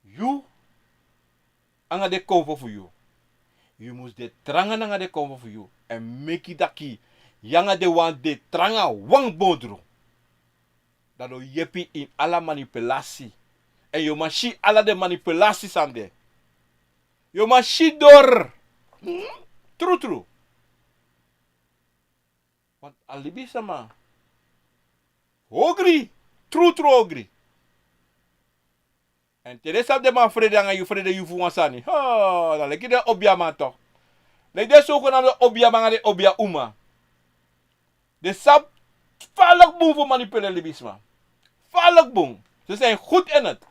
Yu anga den konfo fu yu, yu mus de tranga nanga den konfo fu yu, èn meki taki yu anga den wan de tranga wan bondru. Dan den o yepi ini ala manipulasi. Èn yu man si ala den manipulasi sani de. Yu man si dori. Trutru. Want a libisma ogri, trutru ogri. Èn te den sabi den man frede anga yu, frede yu fu wan sani, ho, na leki den obiaman tok. Leki den sowkownu obiaman anga den obia uma. Den sabi faliki bun fu manipuleri libisma. Faliki bun. Ze zijn goed in het.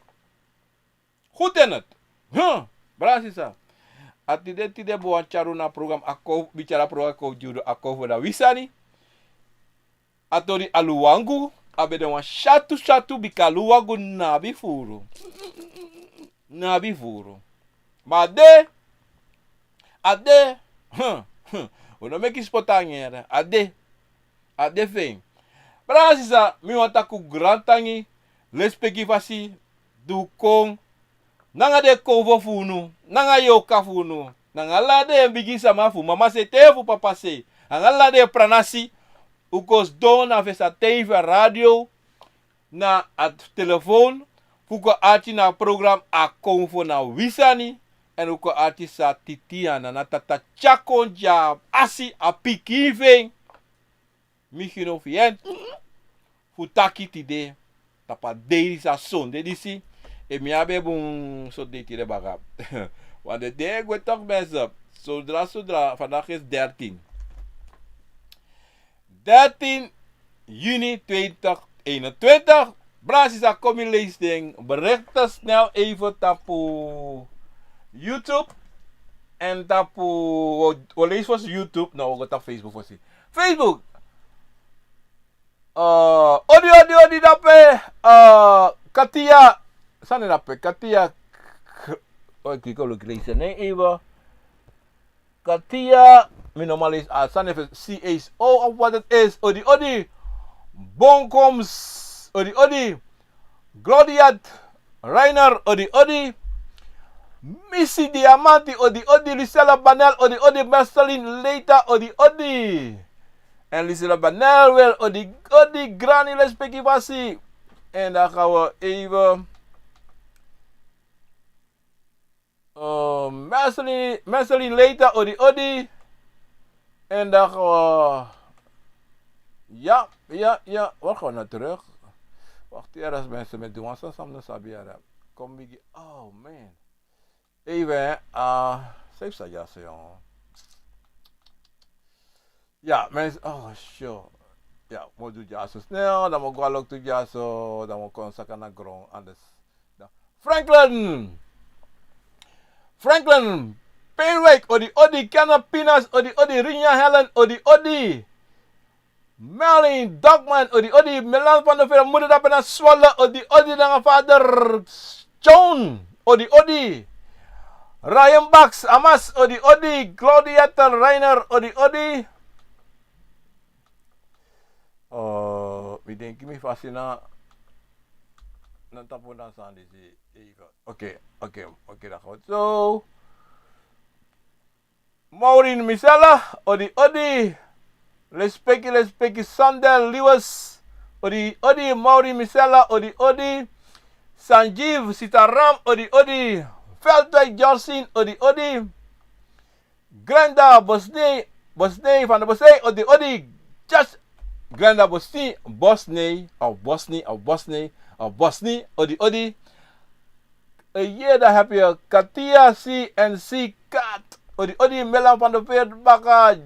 Goed in het. Huh. Brada sisa. A tide, tide mi wani tyari unu na program, a kon, mi tyari a program kon gi unu, a kon fu na wi sani. A tori Aluwangu, a ben de wan syatu syatu, bika Aluwangu no abi furu. No abi furu. Ma a de, a de, hmm, hmm, un no meki spotu nanga en, a de, a de feni. Brada sisa, mi wani taki un grantangi, lespeki fasi di un kon, nanga den konfo fu unu, nanga yorka fu unu, nanga ala den bigi sama fu mama sei te fu papa sei, nanga ala den pranasi, un kon sidon na fesi a tei fu a radio, na a telefon, fu kon arki na a program A Konfo na Wi Sani, èn un kon arki sa Titi Anana, Tata Tyakon Dyabasi, a pikin fu en. Mi gi unu fu yu fu taki tide, tapu a dei disi, a sonde disi. Efu mi abi bun sonde tide baka. Want den dei e gwe toch mensen. Zodra, zodra, vandaag is dertien. Dertien juni twintig eenentwintig. Brada sisa, kon mi leisi den berichten snel even tapu YouTube. Èn tapu, wi o, wi o leisi fosi YouTube, no, wi o go tapu Facebook fosi. Facebook. Eh, odi, odi, odi dape, eh, Katia, san na en dape, Katia, k-, k-, oh, ik wil ook lezen, nee, even. Katia, mi no man leisi a sani fu C H O of wat het is, odi, odi. Bonkoms, odi, odi. Gloriat Reiner, odi, odi. Missy Diamanti, odi, odi. Lucella Banel, odi, odi. Marceline Leita, odi, odi. En Lucella Banel wel, odi, odi. Granny, lespeki fasi. En dan gaan we even, eh, Marceline, Marceline Leita, odi, odi. En dan gaan we, ja, ja, ja. Waar gaan we naar terug? Wacht hier, als mensen met doen, als ze samen sabi, ja. Kom, Biggie. Oh, man. Even, hè. Ah, save sa, ja, zo, jongen. Ja, mensen, oh, sure. Ja, mi o du dyaso snel, dan mi o go a loktu dyaso, dan mi o kon saka na gron, anders. Dan Franklin! Franklin Peenwijk, odi, odi. Kenneth Pinas, odi, odi. Rinja Helen, odi, odi. Merlin Dogman, odi, odi. Melan van der Veer, moeder dape na Zwolle, odi, odi. Nanga vader John, odi, odi. Ryan Bax, Amas, odi, odi. Claudietta Reiner, odi, odi. Eh, mi denki mi fasi na na tapu na sani disi. Oké, oké, oké, dan gaan we zo. Maureen Misella, odi odi. Respeki, respeki, Sandel Lewis, odi odi. Maureen Misella, odi odi. Sanjeev Sitaram, odi odi. Veldwijk Jorsin, odi odi. Glenda Bosni, Bosni van de Bosni, odi odi. Just Glenda Bosni, Bosni, of Bosni, of Bosni, of Bosni, odi odi. Een year dat heb je Katia C N C Kat, odi odi. Melan van de Veert Baka,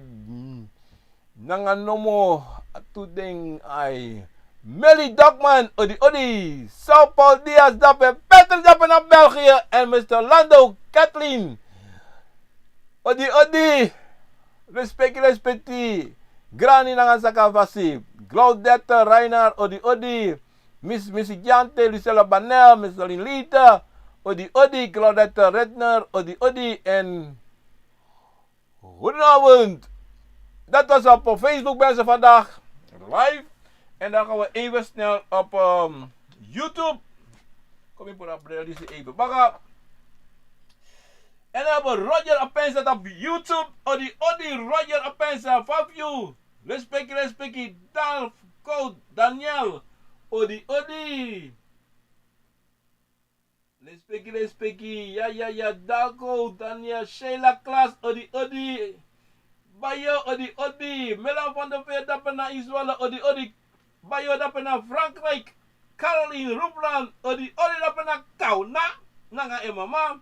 nanga nomo, tu ding ai. Melly Dokman, odi odi. Sao Paul Diaz, dape Peter, dape na België, en mister Lando Kathleen. Odi odi. Respeki, respeki. Grani nanga saka fasi. Claudette Reiner, odi odi. Miss Misigiante, Lucella Banel, Miss Lolita, odi odi. Claudette Redner, odi odi. En goedenavond. Dat was op Facebook, mensen, vandaag live. En dan gaan we even snel op ehm, YouTube. Kom je voor dat bril, die is even bakken. En dan hebben we Roger Apensa op YouTube. Odi odi, Roger Apensa, Fabio. Respeki, respeki, Dalf Code Daniel. Odi odi. Respeki, respeki, ya ya ya, Dalko, Daniel, Sheila Klaas, odi odi. Bayo, odi odi. Melan van de Veer, dape na Iswala, odi odi. Bayo, dape na Frankrijk. Caroline Ruplan, odi odi, dape na Kauna, nanga en mama.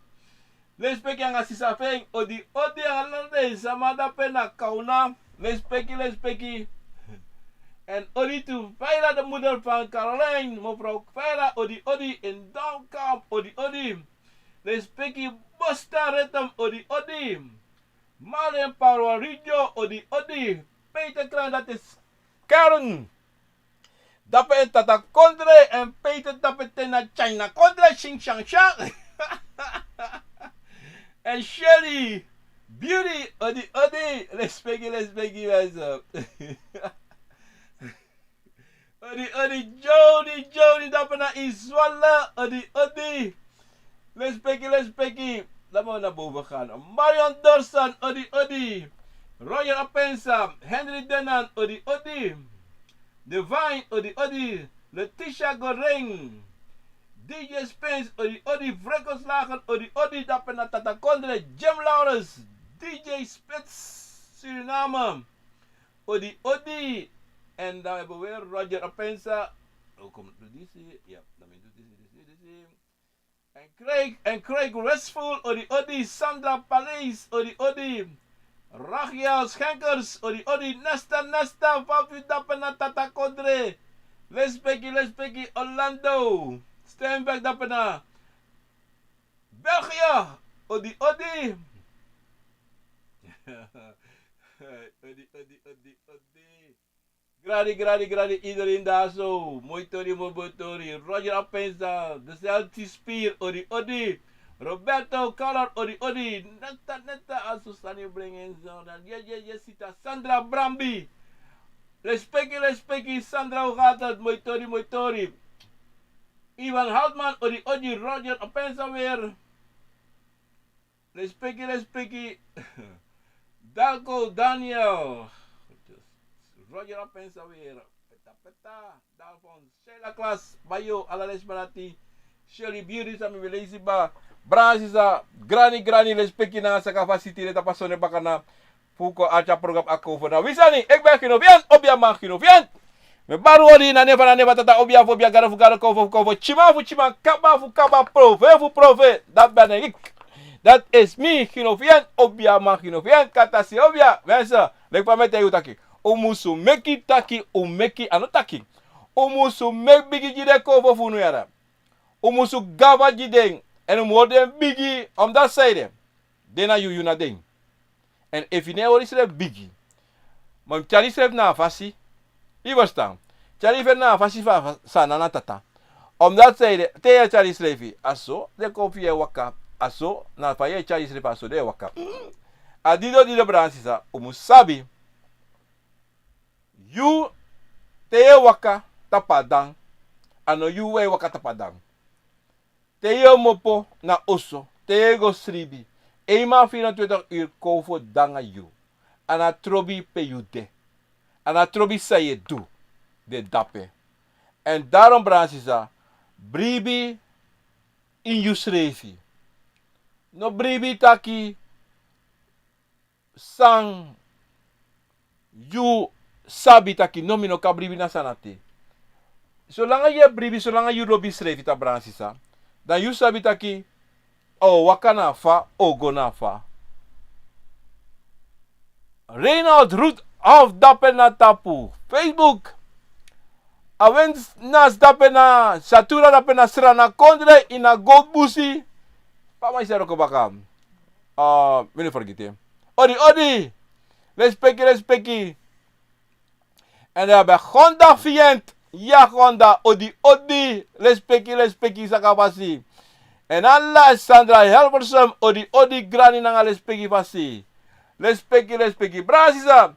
Respeki nanga sisa fu en, odi odi, nanga ala den sama dape na Kauna. Respeki, respeki. En odi tu Faila, de moeder van Caroline, mevrouw Faila, odi odi. En Downkamp, odi odi. Respeki, Bosta Retem, odi odi. Malen Parwa Rigio, odi odi. Peter Kraan, dat is Karen. Dape en Tata Kondre, en Peter dape ten na China Kondre, Xing Shang Shang. En Shelly Beauty, odi odi, respeki, respeki, mensen. Odi odi, Jody, Jody, dape na Iswala, odi odi. Respeki, respeki. Laten we naar boven gaan. Marion Dorsan, odi odi. Roger Apensa, Henry Denan, odi odi. Divine, odi odi. Letitia Goreng, D J Spence, odi odi. Frekoslagen, odi odi, dape na Tata Kondre. Jim Lawrence, D J Spits, Suriname, odi odi. En dan hebben we weer Roger Apensa. Hoe komt het, dit is, ja, dan moet dit is, dit is, dit is. En Craig, en Craig Westful, odi odi. Sandra Paleis, odi odi. Rachel Schenkers, odi odi. Nesta, Nesta, Fafi, dape na Tata Kondre. Respeki, respeki, Orlando. Steinberg, dape na België, odi odi. Odi odi odi odi. Gradi, gradi, gradi, iedereen daar zo. Moi tori, moi boi tori. Roger Apensa, dezelfde spier, odi odi. Roberto Calor, odi odi. Netta, netta, aso sani brengen zo. Dan, ye, ye, ye, sita Sandra Brambi. Respeki, respeki, Sandra, hoe gaat het? Moi tori, moi tori. Ivan Houtman, odi odi. Roger Apensa weer. Respeki, respeki. Dalko, Daniel. Roger Apensa weer. Peta, peta. Dalfon, Sheila Klas, Bayo, ala den sma dati. Shelly Beauty, san mi ben leisi kaba. Brada sisa, grani, grani, respeki nanga saka fu a siti de tapu a sonde bakana. Fu kon arki a program Akomfo na wi sani. Eki ben Gino Fian, obiaman Gino Fian. Mi e bari odi na nen fu na nen fu Tata, obia fu obia, gado fu gado, konfo fu konfo, tyiman fu tyiman, kaba fu kaba, profe fu profe. Dati ben na eki. Dati esi mi, Gino Fian, obiaman Gino Fian, kata si obia. Mensen, leki fa mi e taigi un taki, un musu meki taki, un meki a no taki. Un musu meki bigi gi den konfo fu unu yara. Un musu gafa gi den, èn un mu hori den bigi, omdat san ede, den na yuyun na den. Èn efu yu no e hori yusrefi bigi, ma yu mus tyari yusrefi na a fasi. Yu e ferstan? Tyari yusrefi na a fasi fa, fa, san na na tata. Omdat san ede, te yu e tyari yusrefi, a so den kon fu yu e waka, a so, na fa yu e tyari yusrefi, a so den e waka. A didon, didon, brada nanga sisa, un mu sabi. Yu, te yu e waka tapu a dan, a no yu e waka tapu a dan. Te yu o mopo na oso, te yu e go sribi, een man vierentwintig uur kon fu danga yu. A no trobi pe yu de. A no trobi san yu e du. De dape. Èn daarom, brada sisa, bribi ini yusrefi. No bribi taki san yu sabi taki no, mi no kan bribi na sani dati. Solanga yu e bribi, solanga yu lobi yusrefi, brada sisa, dan yu sabi taki a o waka na fa, a o go na fa. Reinald Rudolph dape na tapu Facebook. Awensi na dape na Satura, dape na Srana kondre, ini a Gold Busi. Papa, yu seri wroko baka. Ah, mi no fergiti. Odi, odi. Lespeki, lespeki. Èn dan wi abi Honda Fiend. Ya Honda, odi, odi. Lespeki, lespeki, saka fasi. Èn ala Sandra Helversum, odi, odi, grani nanga lespeki fasi. Lespeki, lespeki. Brada sisa,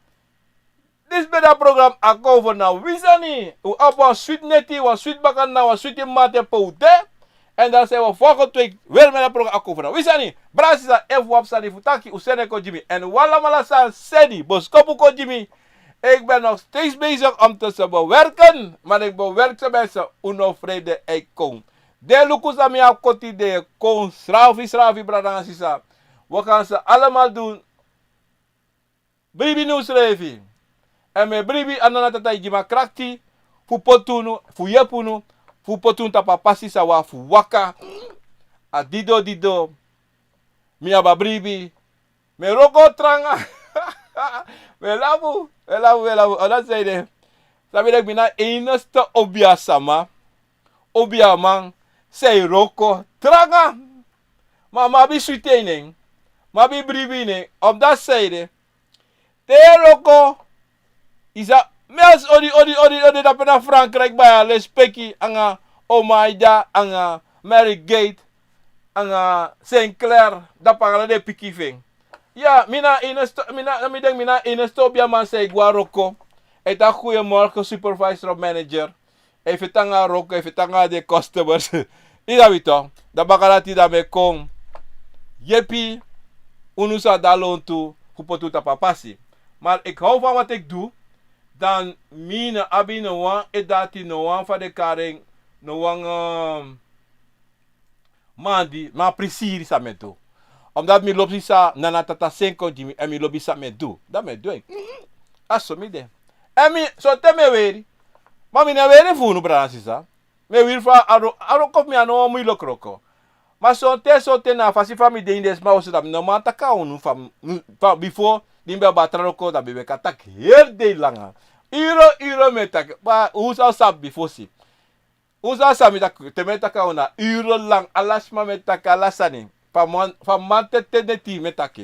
disi ben de a program Akomfo na wi sani. Un abi wan switi neti, wan switi bakana, wan switi mate pe un de. Èn dan san wi o foko tu weri mi na a program Akomfo na wi sani. Brada sisa, efu un abi sani fu taki, un seni en kon gi mi. Èn un alamala sa seni boskopu kon gi mi. Ik ben nog steeds bezig om te ze bewerken, maar ik bewerk ze mensen, un no vrede, ik kon. Den luku san mi abi koti, den kon srafi, srafi, brada nanga sisa. We gaan ze allemaal doen. Bribi na unsrefi. Èn mi e bribi a Nana Tata e gi mi a krakti fu poti unu, fu yepi unu, fu poti unu tapu a pasi san un abi fu waka. A dido dido. Mi abi a bribi. Mi e wroko tranga. Mi e lafu, mi e lafu, mi e lafu. Omdat zij de, sabi, mi na enigste obiasma, obiaman san e wroko tranga. Ma mi abi switi ini en. Mi abi bribi ini en. Omdat zij de, te yu e wroko, yu sa, mi a si odi, odi, odi, odi, dape na Frankrijk, baya, lespeki, anga Omaida, anga Mary Gate, anga Sinclair, dape anga den pikin fu en. Ya, mi na enigste, mi na, mi denki mi na enigste obiaman san e go na wroko. E taki goeiemorgen, supervisor of manager. E feti nanga wroko, e feti nanga den customers. Yu sabi toch. Dan baka dati dan mi e kon yepi unu san de na lontu fu poti unu tapu a pasi. Maar ik hou van wat ik doe. Dan mi no abi no wan edati, no wan fa den kari en, no wan, ehm, man di, ma prisiri san mi e du. Omdat mi lobi san Nana Tata seni kon gi mi, èn mi lobi san mi e du, dan mi e du en. A so mi de. Èn mi, sonten mi e weri. Ma mi no e weri fu unu, brada nanga sisa. Mi e weri fa a wro-, a wroko fu mi a no wan muilek wroko. Ma sonten, sonten na a fasi fa mi de ini den sma oso, dan mi no man taki na unu fa, fa bifo, di mi ben abi tra wroko, dan mi ben kan taki heri dei langa. Uro, uro mi e taki. Ma un sa sabi bifo si. Un sa sabi mi taki, te mi e taki na unu na uro langa, ala sma mi e taki, ala sani. Fa man, fa man te, te neti mi e taki.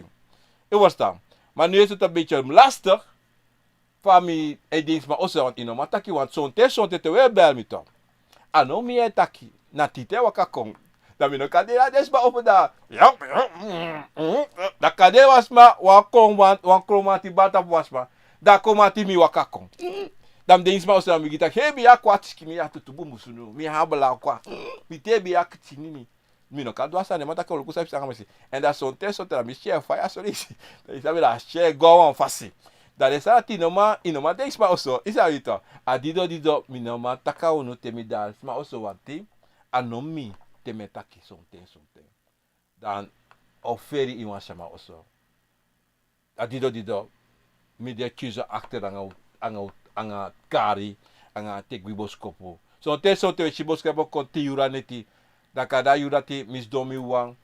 Yu e ferstan. Ma now is het een beetje lastig. Fa mi e denki sma oso, want yu no man taki, want sonten, sonten te un e bel mi toch. A no mi e taki, na tide waka kon. Dan mi no kan de na den sma opo dan. Ya, dan kan de wan sma, wan kon, wan, wan kromanti bata fu wan sma. Dan a kromanti mi waka kon. Dan mi denki sma oso, dan mi gi taki, hei, mi ya kwatski, mi ya tutu bun musunu, mi ya bala kwa. Mi te mi ya kitini mi. Mi no kan du a sani, ma taki oluku san psa nanga mi si. Èn dan sonten, sonten dan mi si e faya so leisi. Dan yu sabi dan a si e go a wan fasi. Dan den sani dati yu no man, yu no man denki sma oso, yu sabi toch. A dido dido, mi no man taki na unu te mi de na sma oso, want a no mi te mi e taki sonten, sonten. Dan a o feri ini wan sma oso. A dido dido, mi de kisi akter anga, anga, anga kari, anga teki boskopu. Sonten, sonten un e si boskopu kon tin yuru neti. Dan kande a yuru dati mi sidon mi wawan.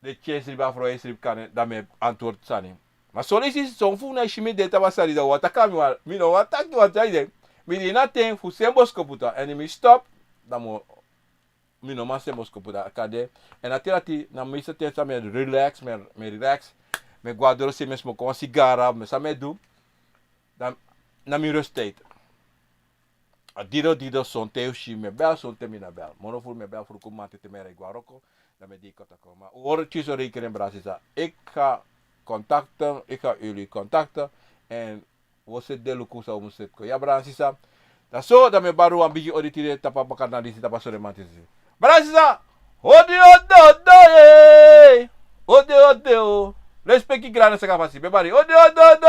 Den tyari sribi, a frow e sribi kande, dan mi e antwoord sani. Ma son leisi, son fu unu e si mi de tapu a sani, dan un wani taki nanga mi, mi no wani taki, want a de. Mi de na ten fu seni boskopu toch, èn mi stop, dan mi o mi no man seni boskopu dan kande. Èn a ten dati na meeste ten san mi e relax, mi e, mi e relax. Mi e go na doro se, mi e smoko wan sigara, mi san mi e du. Dan na mi rusttijd. A dido dido, sonten un si mi e bel, sonten mi no e bel. Moro furu mi e bel, furu kon mamanten te mi e rei go na wroko, dan mi e de kort kon. Ma un hori tyari so rekening, brada sisa. Ik ga contacten, ik ga jullie contacten. En wi o seti den luku san un mus seti kon. Ya, brada nanga sisa. Dan so, dan mi e bari wan bigi odi tide tapu a bakadina disi, tapu a solemanten disi. Brada sisa, odi odi odi, eh. Odi odi o. Respeki grana saka fasi, bebari. Odi odi odi.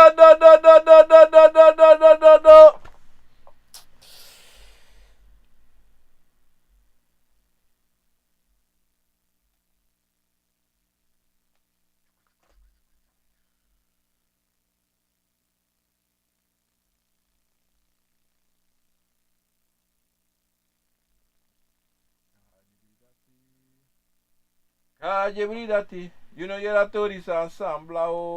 Ka dye bri dati, yu no yere a tori san san bla o.